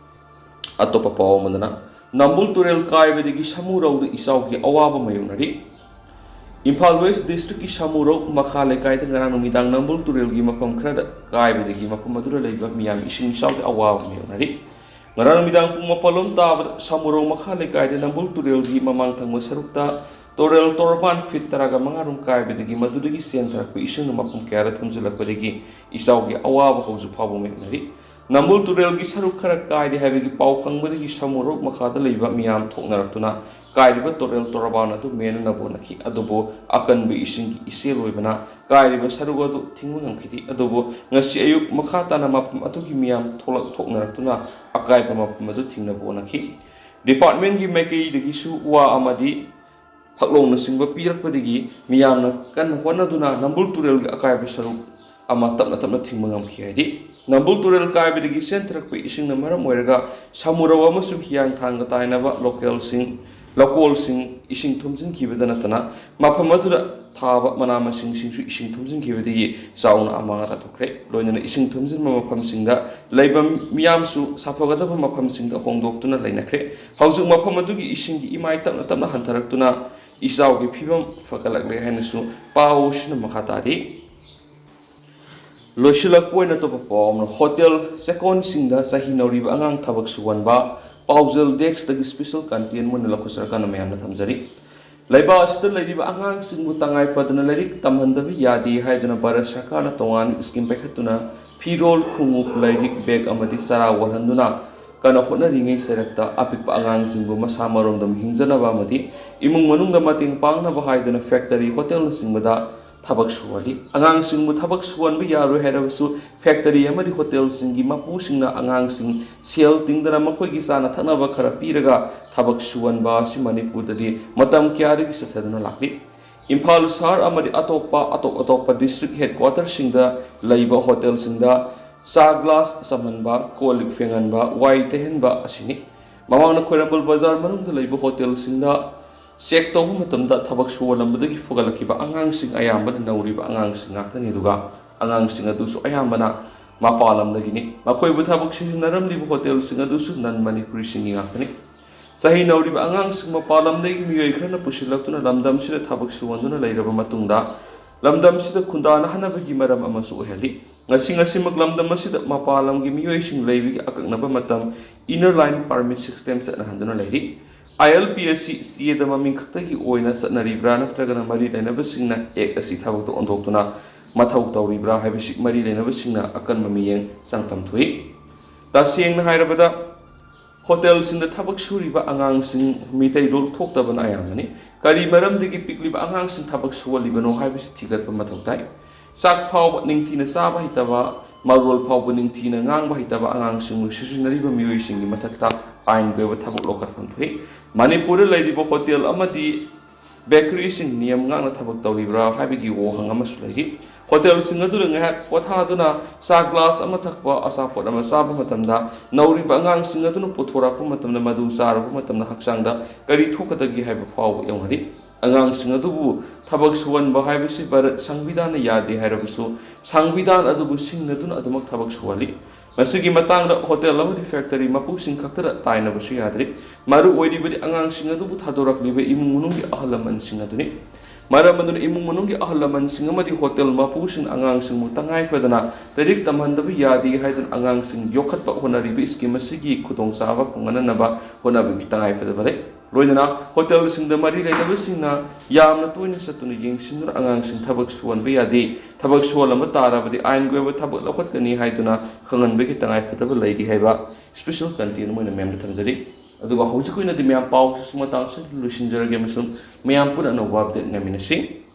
ꯑꯇꯣꯞꯄ ꯄꯥꯎ ꯑꯃꯗꯅ, ꯅꯝꯕꯨꯜ ꯇꯨꯔꯦꯜ ꯀꯥꯏꯕꯗꯒꯤ ꯁꯃꯨꯔꯧꯗ ꯏꯆꯥꯎꯒꯤ ꯑꯋꯥꯕ ꯃꯥꯌꯣꯛꯅꯔꯤ꯫ ꯏꯝꯐꯥꯜ West District ꯀꯤ ꯁꯃꯨꯔꯧ ꯃꯈꯥ ꯂꯩꯀꯥꯏꯗ ꯉꯔꯥꯡ ꯅꯨꯃꯤꯗꯥꯡ ꯅꯝꯕꯨꯜ ꯇꯨꯔꯦꯜꯒꯤ ꯃꯐꯝ ꯈꯔꯗ ꯀꯥꯏꯕꯗꯒꯤ ꯃꯐꯝ ꯑꯗꯨꯗ ꯂꯩꯕ ꯃꯤꯌꯥꯝ ꯏꯁꯤꯡ ꯏꯆꯥꯎꯒꯤ ꯑꯋꯥꯕ ꯃꯥꯌꯣꯛꯅꯔꯤ꯫ ꯉꯔꯥꯡ ꯅꯨꯃꯤꯗꯥꯡ ꯄꯨꯡ ꯃꯥꯄꯜ ꯂꯣꯝ ꯇꯥꯕꯗ ꯁꯃꯨꯔꯧ ꯃꯈꯥ ꯂꯩꯀꯥꯏꯗ ꯅꯝꯕꯨꯜ ꯇꯨꯔꯦꯜꯒꯤ ꯃꯃꯥꯡ ꯊꯪꯕ ꯁꯔꯨꯛꯇ ꯇꯨꯔꯦꯜ ꯇꯣꯔꯕꯥꯟ ꯐꯤꯠ ꯇꯔꯥꯒ ꯃꯉꯥ ꯔꯣꯝ ꯀꯥꯏꯕꯗꯒꯤ ꯃꯗꯨꯗꯒꯤ ꯆꯦꯟꯊꯔꯛꯄ ꯏꯁꯤꯡꯅ ꯃꯐꯝ ꯀꯌꯥꯗ ꯊꯨꯝꯖꯤꯜꯂꯛꯄꯗꯒꯤ ꯏꯆꯥꯎꯒꯤ ꯑꯋꯥꯕ ꯍꯧꯖꯤꯛ ꯐꯥꯎꯕ ꯃꯥꯌꯣꯛꯅꯔꯤ꯫ ꯅꯝꯕꯨꯜ ꯇꯨꯔꯦꯜꯒꯤ ꯁꯔꯨꯛ ꯈꯔ ꯀꯥꯏꯔꯦ ꯍꯥꯏꯕꯒꯤ ꯄꯥꯎ ꯐꯪꯕꯗꯒꯤ ꯁꯃꯨꯔꯧ ꯃꯈꯥꯗ ꯂꯩꯕ ꯃꯤꯌꯥꯝ ꯊꯣꯛꯅꯔꯛꯇꯨꯅ ꯀꯥꯏꯔꯤꯕ ꯇꯨꯔꯦꯜ ꯇꯣꯔꯕꯥꯟ ꯑꯗꯨ ꯃꯦꯟꯅꯅꯕ ꯍꯣꯠꯅꯈꯤ꯫ ꯑꯗꯨꯕꯨ ꯑꯀꯟꯕ ꯏꯁꯤꯡꯒꯤ ꯏꯆꯦꯜ ꯑꯣꯏꯕꯅ ꯀꯥꯏꯔꯤꯕ ꯁꯔꯨꯛ ꯑꯗꯨ ꯊꯤꯡꯕ ꯉꯝꯈꯤꯗꯦ꯫ ꯑꯗꯨꯕꯨ ꯉꯁꯤ ꯑꯌꯨꯛ ꯃꯈꯥ ꯇꯥꯅ ꯃꯐꯝ ꯑꯗꯨꯒꯤ ꯃꯤꯌꯥꯝ ꯊꯣꯛꯂꯛ ꯊꯣꯛꯅꯔꯛꯇꯨꯅ ꯑꯀꯥꯏꯕ ꯃꯐꯝ ꯑꯗꯨ ꯊꯤꯡꯅꯕ ꯍꯣꯠꯅꯈꯤ꯫ Department ꯀꯤ ꯃꯥꯏꯀꯩꯗꯒꯤꯁꯨ ꯋꯥ ꯑꯃꯗꯤ ꯐꯛꯂꯣꯡꯅꯆꯤꯡꯕ ꯄꯤꯔꯛꯄꯗꯒꯤ ꯃꯤꯌꯥꯝꯅ ꯀꯟꯅ ꯍꯣꯠꯅꯗꯨꯅ ꯅꯝꯕꯨꯜ ꯇꯨꯔꯦꯜꯒꯤ ꯑꯀꯥꯏꯕ ꯁꯔꯨꯛ ꯑꯃ ꯇꯞꯅ ꯇꯞꯅ ꯊꯤꯡꯕ ꯉꯝꯈꯤ ꯍꯥꯏꯔꯤ꯫ ꯅꯝꯕꯨꯜ ꯇꯨꯔꯦꯜ ꯀꯥꯏꯕꯗꯒꯤ ꯆꯦꯟꯊꯔꯛꯄ ꯏꯁꯤꯡꯅ ꯃꯔꯝ ꯑꯣꯏꯔꯒ ꯁꯃꯨꯔꯧ ꯑꯃꯁꯨꯡ ꯍꯤꯌꯥꯡꯊꯥꯡꯒ ꯇꯥꯏꯅꯕ ꯂꯣꯀꯦꯜꯁꯤꯡ, ꯂꯧꯀꯣꯜꯁꯤꯡ ꯏꯁꯤꯡ ꯊꯨꯝꯖꯤꯟꯈꯤꯕꯗ ꯅꯠꯇꯅ ꯃꯐꯝ ꯑꯗꯨꯗ ꯊꯥꯕ ꯃꯅꯥ ꯃꯁꯤꯡꯁꯤꯡꯁꯨ ꯏꯁꯤꯡ ꯊꯨꯝꯖꯤꯟꯈꯤꯕꯗꯒꯤ ꯆꯥꯎꯅ ꯑꯃꯥꯡ ꯑꯇꯥ ꯊꯣꯛꯈ꯭ꯔꯦ꯫ ꯂꯣꯏꯅꯅ ꯏꯁꯤꯡ ꯊꯨꯝꯖꯤꯟꯕ ꯃꯐꯝꯁꯤꯡꯗ ꯂꯩꯕ ꯃꯤꯌꯥꯝꯁꯨ ꯁꯥꯐꯒꯗꯕ ꯃꯐꯝꯁꯤꯡꯗ ꯍꯣꯡꯗꯣꯛꯇꯨꯅ ꯂꯩꯅꯈ꯭ꯔꯦ꯫ ꯍꯧꯖꯤꯛ ꯃꯐꯝ ꯑꯗꯨꯒꯤ ꯏꯁꯤꯡꯒꯤ ꯏꯃꯥꯏ ꯇꯞꯅ ꯇꯞꯅ ꯍꯟꯊꯔꯛꯇꯨꯅ ꯏꯆꯥꯎꯒꯤ ꯐꯤꯕꯝ ꯐꯒꯠꯂꯛꯂꯦ ꯍꯥꯏꯅꯁꯨ ꯄꯥꯎ ꯑꯁꯤꯅ ꯃꯈꯥ ꯇꯥꯔꯤ꯫ ꯂꯣꯏꯁꯤꯜꯂꯛꯄ ꯑꯣꯏꯅ ꯑꯇꯣꯞꯄ ꯄꯥꯎ ꯑꯃꯅ, ꯍꯣꯇꯦꯜ ꯆꯦꯛꯀꯣꯟꯁꯤꯡꯗ ꯆꯍꯤ ꯅꯧꯔꯤꯕ ꯑꯉꯥꯡ ꯊꯕꯛ ꯁꯨꯍꯟꯕ, ꯄꯥꯎꯖꯦꯜ ꯗꯦꯁ꯭ꯛꯇꯒꯤ special content ꯑꯣꯏꯅ ꯂꯧꯈꯠꯆꯔꯀꯥꯟꯗ ꯃꯌꯥꯝꯅ ꯊꯝꯖꯔꯤ꯫ ꯂꯩꯕꯥꯛ ꯑꯁꯤꯗ ꯂꯩꯔꯤꯕ ꯑꯉꯥꯡꯁꯤꯡꯕꯨ ꯇꯉꯥꯏ ꯐꯗꯅ ꯂꯥꯏꯔꯤꯛ ꯇꯝꯍꯟꯗꯕ ꯌꯥꯗꯦ ꯍꯥꯏꯗꯨꯅ ꯚꯥꯔꯠ ꯁꯔꯀꯥꯔꯅ ꯇꯣꯉꯥꯟꯕ scheme ꯄꯥꯏꯈꯠꯇꯨꯅ ꯐꯤꯔꯣꯜ, ꯈꯣꯡꯎꯞ, ꯂꯥꯏꯔꯤꯛ, bag ꯑꯃꯗꯤ ꯆꯥꯔꯥ ꯋꯥꯜꯍꯟꯗꯨꯅ ꯀꯟꯅ ꯍꯣꯠꯅꯔꯤꯉꯩ ꯆꯩꯔꯛꯇ ꯑꯄꯤꯛꯄ ꯑꯉꯥꯡꯁꯤꯡꯕꯨ ꯃꯁꯥ ꯃꯔꯣꯝꯗꯣꯝ ꯍꯤꯡꯖꯅꯕ ꯑꯃꯗꯤ ꯏꯃꯨꯡ ꯃꯅꯨꯡꯗ ꯃꯇꯦꯡ ꯄꯥꯡꯅꯕ ꯍꯥꯏꯗꯨꯅ factory, ꯍꯣꯇꯦꯜꯅꯆꯤꯡꯕꯗ ꯊꯕꯛ ꯁꯨꯍꯜꯂꯤ꯫ ꯑꯉꯥꯡꯁꯤꯡꯕꯨ ꯊꯕꯛ ꯁꯨꯍꯟꯕ ꯌꯥꯔꯣꯏ ꯍꯥꯏꯔꯕꯁꯨ, ꯐꯦꯛꯇꯔꯤ ꯑꯃꯗꯤ ꯍꯣꯇꯦꯜꯁꯤꯡꯒꯤ ꯃꯄꯨꯁꯤꯡꯅ ꯑꯉꯥꯡꯁꯤꯡ ꯁꯦꯜ ꯇꯤꯡꯗꯅ ꯃꯈꯣꯏꯒꯤ ꯆꯥꯅ ꯊꯛꯅꯕ ꯈꯔ ꯄꯤꯔꯒ ꯊꯕꯛ ꯁꯨꯍꯟꯕ ꯑꯁꯤ ꯃꯅꯤꯄꯨꯔꯗꯗꯤ ꯃꯇꯝ ꯀꯌꯥꯗꯒꯤ ꯆꯠꯊꯗꯨꯅ ꯂꯥꯛꯂꯤ꯫ ꯏꯝꯐꯥꯜ ꯁꯍꯔ ꯑꯃꯗꯤ ꯑꯇꯣꯞꯄ ꯑꯇꯣꯞ ꯑꯇꯣꯞꯄ ꯗꯤꯁꯇ꯭ꯔꯤꯛ ꯍꯦꯗꯀ꯭ꯋꯥꯇꯔꯁꯤꯡꯗ ꯂꯩꯕ ꯍꯣꯇꯦꯜꯁꯤꯡꯗ ꯆꯥ ꯒ꯭ꯂꯥꯁ ꯆꯥꯝꯍꯟꯕ, ꯀꯣꯜ ꯂꯤꯛ ꯐꯦꯡꯍꯟꯕ, ꯋꯥꯏ ꯇꯩꯍꯟꯕ ꯑꯁꯤꯅꯤ꯫ ꯃꯃꯥꯡꯗ ꯈ꯭ꯋꯥꯏꯔꯝꯕꯟ ꯕꯖꯥꯔ ꯃꯅꯨꯡꯗ ꯂꯩꯕ ꯍꯣꯇꯦꯜꯁꯤꯡꯗ ꯆꯦꯛ ꯇꯧꯕ ꯃꯇꯝꯗ ꯊꯕꯛ ꯁꯨꯍꯜꯂꯝꯕꯗꯒꯤ ꯐꯒꯠꯂꯛꯈꯤꯕ ꯑꯉꯥꯡꯁꯤꯡ ꯑꯌꯥꯝꯕꯅ ꯅꯧꯔꯤꯕ ꯑꯉꯥꯡꯁꯤꯡ ꯉꯥꯛꯇꯅꯤ, ꯑꯗꯨꯒ ꯑꯉꯥꯡꯁꯤꯡ ꯑꯗꯨꯁꯨ ꯑꯌꯥꯝꯕꯅ ꯃꯄꯥꯟ ꯂꯝꯗꯒꯤꯅꯤ꯫ ꯃꯈꯣꯏꯕꯨ ꯊꯕꯛ ꯁꯤꯖꯤꯟꯅꯔꯝꯂꯤꯕ ꯍꯣꯇꯦꯜꯁꯤꯡ ꯑꯗꯨꯁꯨ ꯅꯟ ꯃꯅꯤꯄꯨꯔꯤꯁꯤꯡꯒꯤ ꯉꯥꯛꯇꯅꯤ꯫ ꯆꯍꯤ ꯅꯧꯔꯤꯕ ꯑꯉꯥꯡꯁꯤꯡ ꯃꯄꯥꯟ ꯂꯝꯗꯒꯤ ꯃꯤꯑꯣꯏ ꯈꯔꯅ ꯄꯨꯁꯤꯜꯂꯛꯇꯨꯅ ꯂꯝꯗꯝꯁꯤꯗ ꯊꯕꯛ ꯁꯨꯍꯟꯗꯨꯅ ꯂꯩꯔꯕ ꯃꯇꯨꯡꯗ, ꯂꯝꯗꯝꯁꯤꯗ ꯈꯨꯟꯗꯥꯅꯍꯟꯅꯕꯒꯤ ꯃꯔꯝ ꯑꯃꯁꯨ ꯑꯣꯏꯍꯜꯂꯤ꯫ ꯉꯁꯤ ꯉꯁꯤꯃꯛ ꯂꯝꯗꯝ ꯑꯁꯤꯗ ꯃꯄꯥꯟ ꯂꯝꯒꯤ ꯃꯤꯑꯣꯏꯁꯤꯡ ꯂꯩꯕꯒꯤ ꯑꯀꯛꯅꯕ ꯃꯇꯝ, inner line permit system, ꯆꯠꯅꯍꯟꯗꯨꯅ ꯂꯩꯔꯤ꯫ ꯑꯥꯏ ꯑꯦꯜ ꯄꯤ ꯑꯁꯤ ꯆꯦꯗ ꯃꯃꯤꯡ ꯈꯛꯇꯒꯤ ꯑꯣꯏꯅ ꯆꯠꯅꯔꯤꯕ꯭ꯔꯥ, ꯅꯠꯇ꯭ꯔꯒꯅ ꯃꯔꯤ ꯂꯩꯅꯕꯁꯤꯡꯅ ꯑꯦꯛ ꯑꯁꯤ ꯊꯕꯛꯇ ꯑꯣꯟꯊꯣꯛꯇꯨꯅ ꯃꯊꯧ ꯇꯧꯔꯤꯕ꯭ꯔꯥ ꯍꯥꯏꯕꯁꯤ ꯃꯔꯤ ꯂꯩꯅꯕꯁꯤꯡꯅ ꯑꯀꯟꯕ ꯃꯤꯠꯌꯦꯡ ꯆꯪꯐꯝ ꯊꯣꯛꯏ꯫ ꯇꯁꯦꯡꯅ ꯍꯥꯏꯔꯕꯗ, ꯍꯣꯇꯦꯜꯁꯤꯡꯗ ꯊꯕꯛ ꯁꯨꯔꯤꯕ ꯑꯉꯥꯡꯁꯤꯡ ꯃꯤꯇꯩ ꯂꯣꯜ ꯊꯣꯛꯇꯕꯅ ꯑꯌꯥꯝꯕꯅꯤ꯫ ꯀꯔꯤ ꯃꯔꯝꯗꯒꯤ ꯄꯤꯛꯂꯤꯕ ꯑꯉꯥꯡꯁꯤꯡ ꯊꯕꯛ ꯁꯨꯍꯜꯂꯤꯕꯅꯣ ꯍꯥꯏꯕꯁꯤ ꯊꯤꯒꯠꯄ ꯃꯊꯧ ꯇꯥꯏ꯫ ꯆꯥꯛ ꯐꯥꯎꯕ ꯅꯤꯡꯊꯤꯅ ꯆꯥꯕ ꯍꯩꯇꯕ, ꯃꯔꯣꯜ ꯐꯥꯎꯕ ꯅꯤꯡꯊꯤꯅ ꯉꯥꯡꯕ ꯍꯩꯇꯕ ꯑꯉꯥꯡꯁꯤꯡꯕꯨ ꯁꯤꯖꯤꯟꯅꯔꯤꯕ ꯃꯤꯑꯣꯏꯁꯤꯡꯒꯤ ꯃꯊꯛꯇ ꯑꯥꯏꯟꯒꯤ ꯑꯣꯏꯕ ꯊꯕꯛ ꯂꯧꯈꯠꯐꯝ ꯊꯣꯛꯏ꯫ ꯃꯅꯤꯄꯨꯔꯗ ꯂꯩꯔꯤꯕ ꯍꯣꯇꯦꯜ ꯑꯃꯗꯤ ꯕꯦꯀꯔꯤꯁꯤꯡ ꯅꯤꯌꯝ ꯉꯥꯛꯅ ꯊꯕꯛ ꯇꯧꯔꯤꯕ꯭ꯔꯥ ꯍꯥꯏꯕꯒꯤ ꯋꯥꯍꯪ ꯑꯃꯁꯨ ꯂꯩꯔꯤ꯫ ꯍꯣꯇꯦꯜꯁꯤꯡ ꯑꯗꯨꯗ ꯉꯥꯏꯍꯥꯛ ꯄꯣꯊꯥꯗꯨꯅ ꯆꯥ ꯒ꯭ꯂꯥꯁ ꯑꯃ ꯊꯛꯄ, ꯑꯆꯥꯄꯣꯠ ꯑꯃ ꯆꯥꯕ ꯃꯇꯝꯗ ꯅꯧꯔꯤꯕ ꯑꯉꯥꯡꯁꯤꯡ ꯑꯗꯨꯅ ꯄꯨꯊꯣꯔꯛꯄ ꯃꯇꯝꯗ, ꯃꯗꯨ ꯆꯥꯔꯨꯕ ꯃꯇꯝꯗ ꯍꯛꯆꯥꯡꯗ ꯀꯔꯤ ꯊꯣꯛꯀꯗꯒꯦ ꯍꯥꯏꯕ ꯐꯥꯎꯕ ꯌꯧꯅꯔꯤ꯫ ꯑꯉꯥꯡꯁꯤꯡ ꯑꯗꯨꯕꯨ ꯊꯕꯛ ꯁꯨꯍꯟꯕ ꯍꯥꯏꯕꯁꯤ ꯚꯥꯔꯠ ꯁꯪꯕꯤꯙꯥꯟꯅ ꯌꯥꯗꯦ ꯍꯥꯏꯔꯕꯁꯨ, ꯁꯪꯕꯤꯙꯥꯟ ꯑꯗꯨꯕꯨ ꯁꯤꯡꯅꯗꯨꯅ ꯑꯗꯨꯃꯛ ꯊꯕꯛ ꯁꯨꯍꯜꯂꯤ꯫ ꯃꯁꯤꯒꯤ ꯃꯇꯥꯡꯗ ꯍꯣꯇꯦꯜ ꯑꯃꯗꯤ ꯐꯦꯛꯇꯔꯤ ꯃꯄꯨꯁꯤꯡ ꯈꯛꯇꯗ ꯇꯥꯏꯅꯕꯁꯨ ꯌꯥꯗ꯭ꯔꯤ꯫ ꯃꯔꯨ ꯑꯣꯏꯔꯤꯕꯗꯤ ꯑꯉꯥꯡꯁꯤꯡ ꯑꯗꯨꯕꯨ ꯊꯥꯗꯣꯔꯛꯂꯤꯕ ꯏꯃꯨꯡ ꯃꯅꯨꯡꯒꯤ ꯑꯍꯜ ꯂꯃꯟꯁꯤꯡ ꯑꯗꯨꯅꯤ꯫ ꯃꯔꯝ ꯑꯗꯨꯅ ꯏꯃꯨꯡ ꯃꯅꯨꯡꯒꯤ ꯑꯍꯜ ꯂꯃꯟꯁꯤꯡ ꯑꯃꯗꯤ ꯍꯣꯇꯦꯜ ꯃꯄꯨꯁꯤꯡꯅ ꯑꯉꯥꯡꯁꯤꯡꯕꯨ ꯇꯉꯥꯏ ꯐꯗꯅ ꯂꯥꯏꯔꯤꯛ ꯇꯝꯍꯟꯗꯕ ꯌꯥꯗꯦ ꯍꯥꯏꯗꯨꯅ ꯑꯉꯥꯡꯁꯤꯡ ꯌꯣꯛꯈꯠꯄ ꯍꯣꯠꯅꯔꯤꯕ ꯁ꯭ꯀꯤꯝ ꯑꯁꯤꯒꯤ ꯈꯨꯗꯣꯡꯆꯥꯕ ꯐꯪꯍꯟꯅꯅꯕ ꯍꯣꯠꯅꯕꯒꯤ ꯇꯉꯥꯏ ꯐꯗꯕ ꯂꯩ꯫ ꯂꯣꯏꯅꯅ ꯍꯣꯇꯦꯜꯁꯤꯡꯗ ꯃꯔꯤ ꯂꯩꯅꯕꯁꯤꯡꯅ ꯌꯥꯝꯅ ꯇꯣꯏꯅ ꯆꯠꯇꯨꯅ ꯌꯦꯡꯁꯤꯟꯗꯨꯅ ꯑꯉꯥꯡꯁꯤꯡ ꯊꯕꯛ ꯁꯨꯍꯟꯕ ꯌꯥꯗꯦ, ꯊꯕꯛ ꯁꯨꯍꯜꯂꯝꯕ ꯇꯥꯔꯕꯗꯤ ꯑꯥꯏꯟꯒꯤ ꯑꯣꯏꯕ ꯊꯕꯛ ꯂꯧꯈꯠꯀꯅꯤ ꯍꯥꯏꯗꯨꯅ ꯈꯪꯍꯟꯕꯒꯤ ꯇꯉꯥꯏ ꯐꯗꯕ ꯂꯩꯔꯤ ꯍꯥꯏꯕ ꯁ꯭ꯄꯦꯁꯦꯜ ꯀꯟꯇꯦꯟ ꯑꯃ ꯑꯣꯏꯅ ꯃꯌꯥꯝꯗ ꯊꯝꯖꯔꯤ꯫ ꯑꯗꯨꯒ ꯍꯧꯖꯤꯛꯀꯤ ꯑꯣꯏꯅꯗꯤ ꯃꯌꯥꯝ ꯄꯥꯎꯁꯤ ꯃꯇꯥꯡ ꯑꯁꯤꯗ ꯂꯣꯏꯁꯤꯟꯖꯔꯒꯦ ꯑꯃꯁꯨꯡ ꯃꯌꯥꯝ ꯄꯨꯟꯅ ꯑꯅꯧꯕ ꯑꯞꯗꯦꯠ ꯉꯥꯏꯃꯤꯟꯅꯁꯤ꯫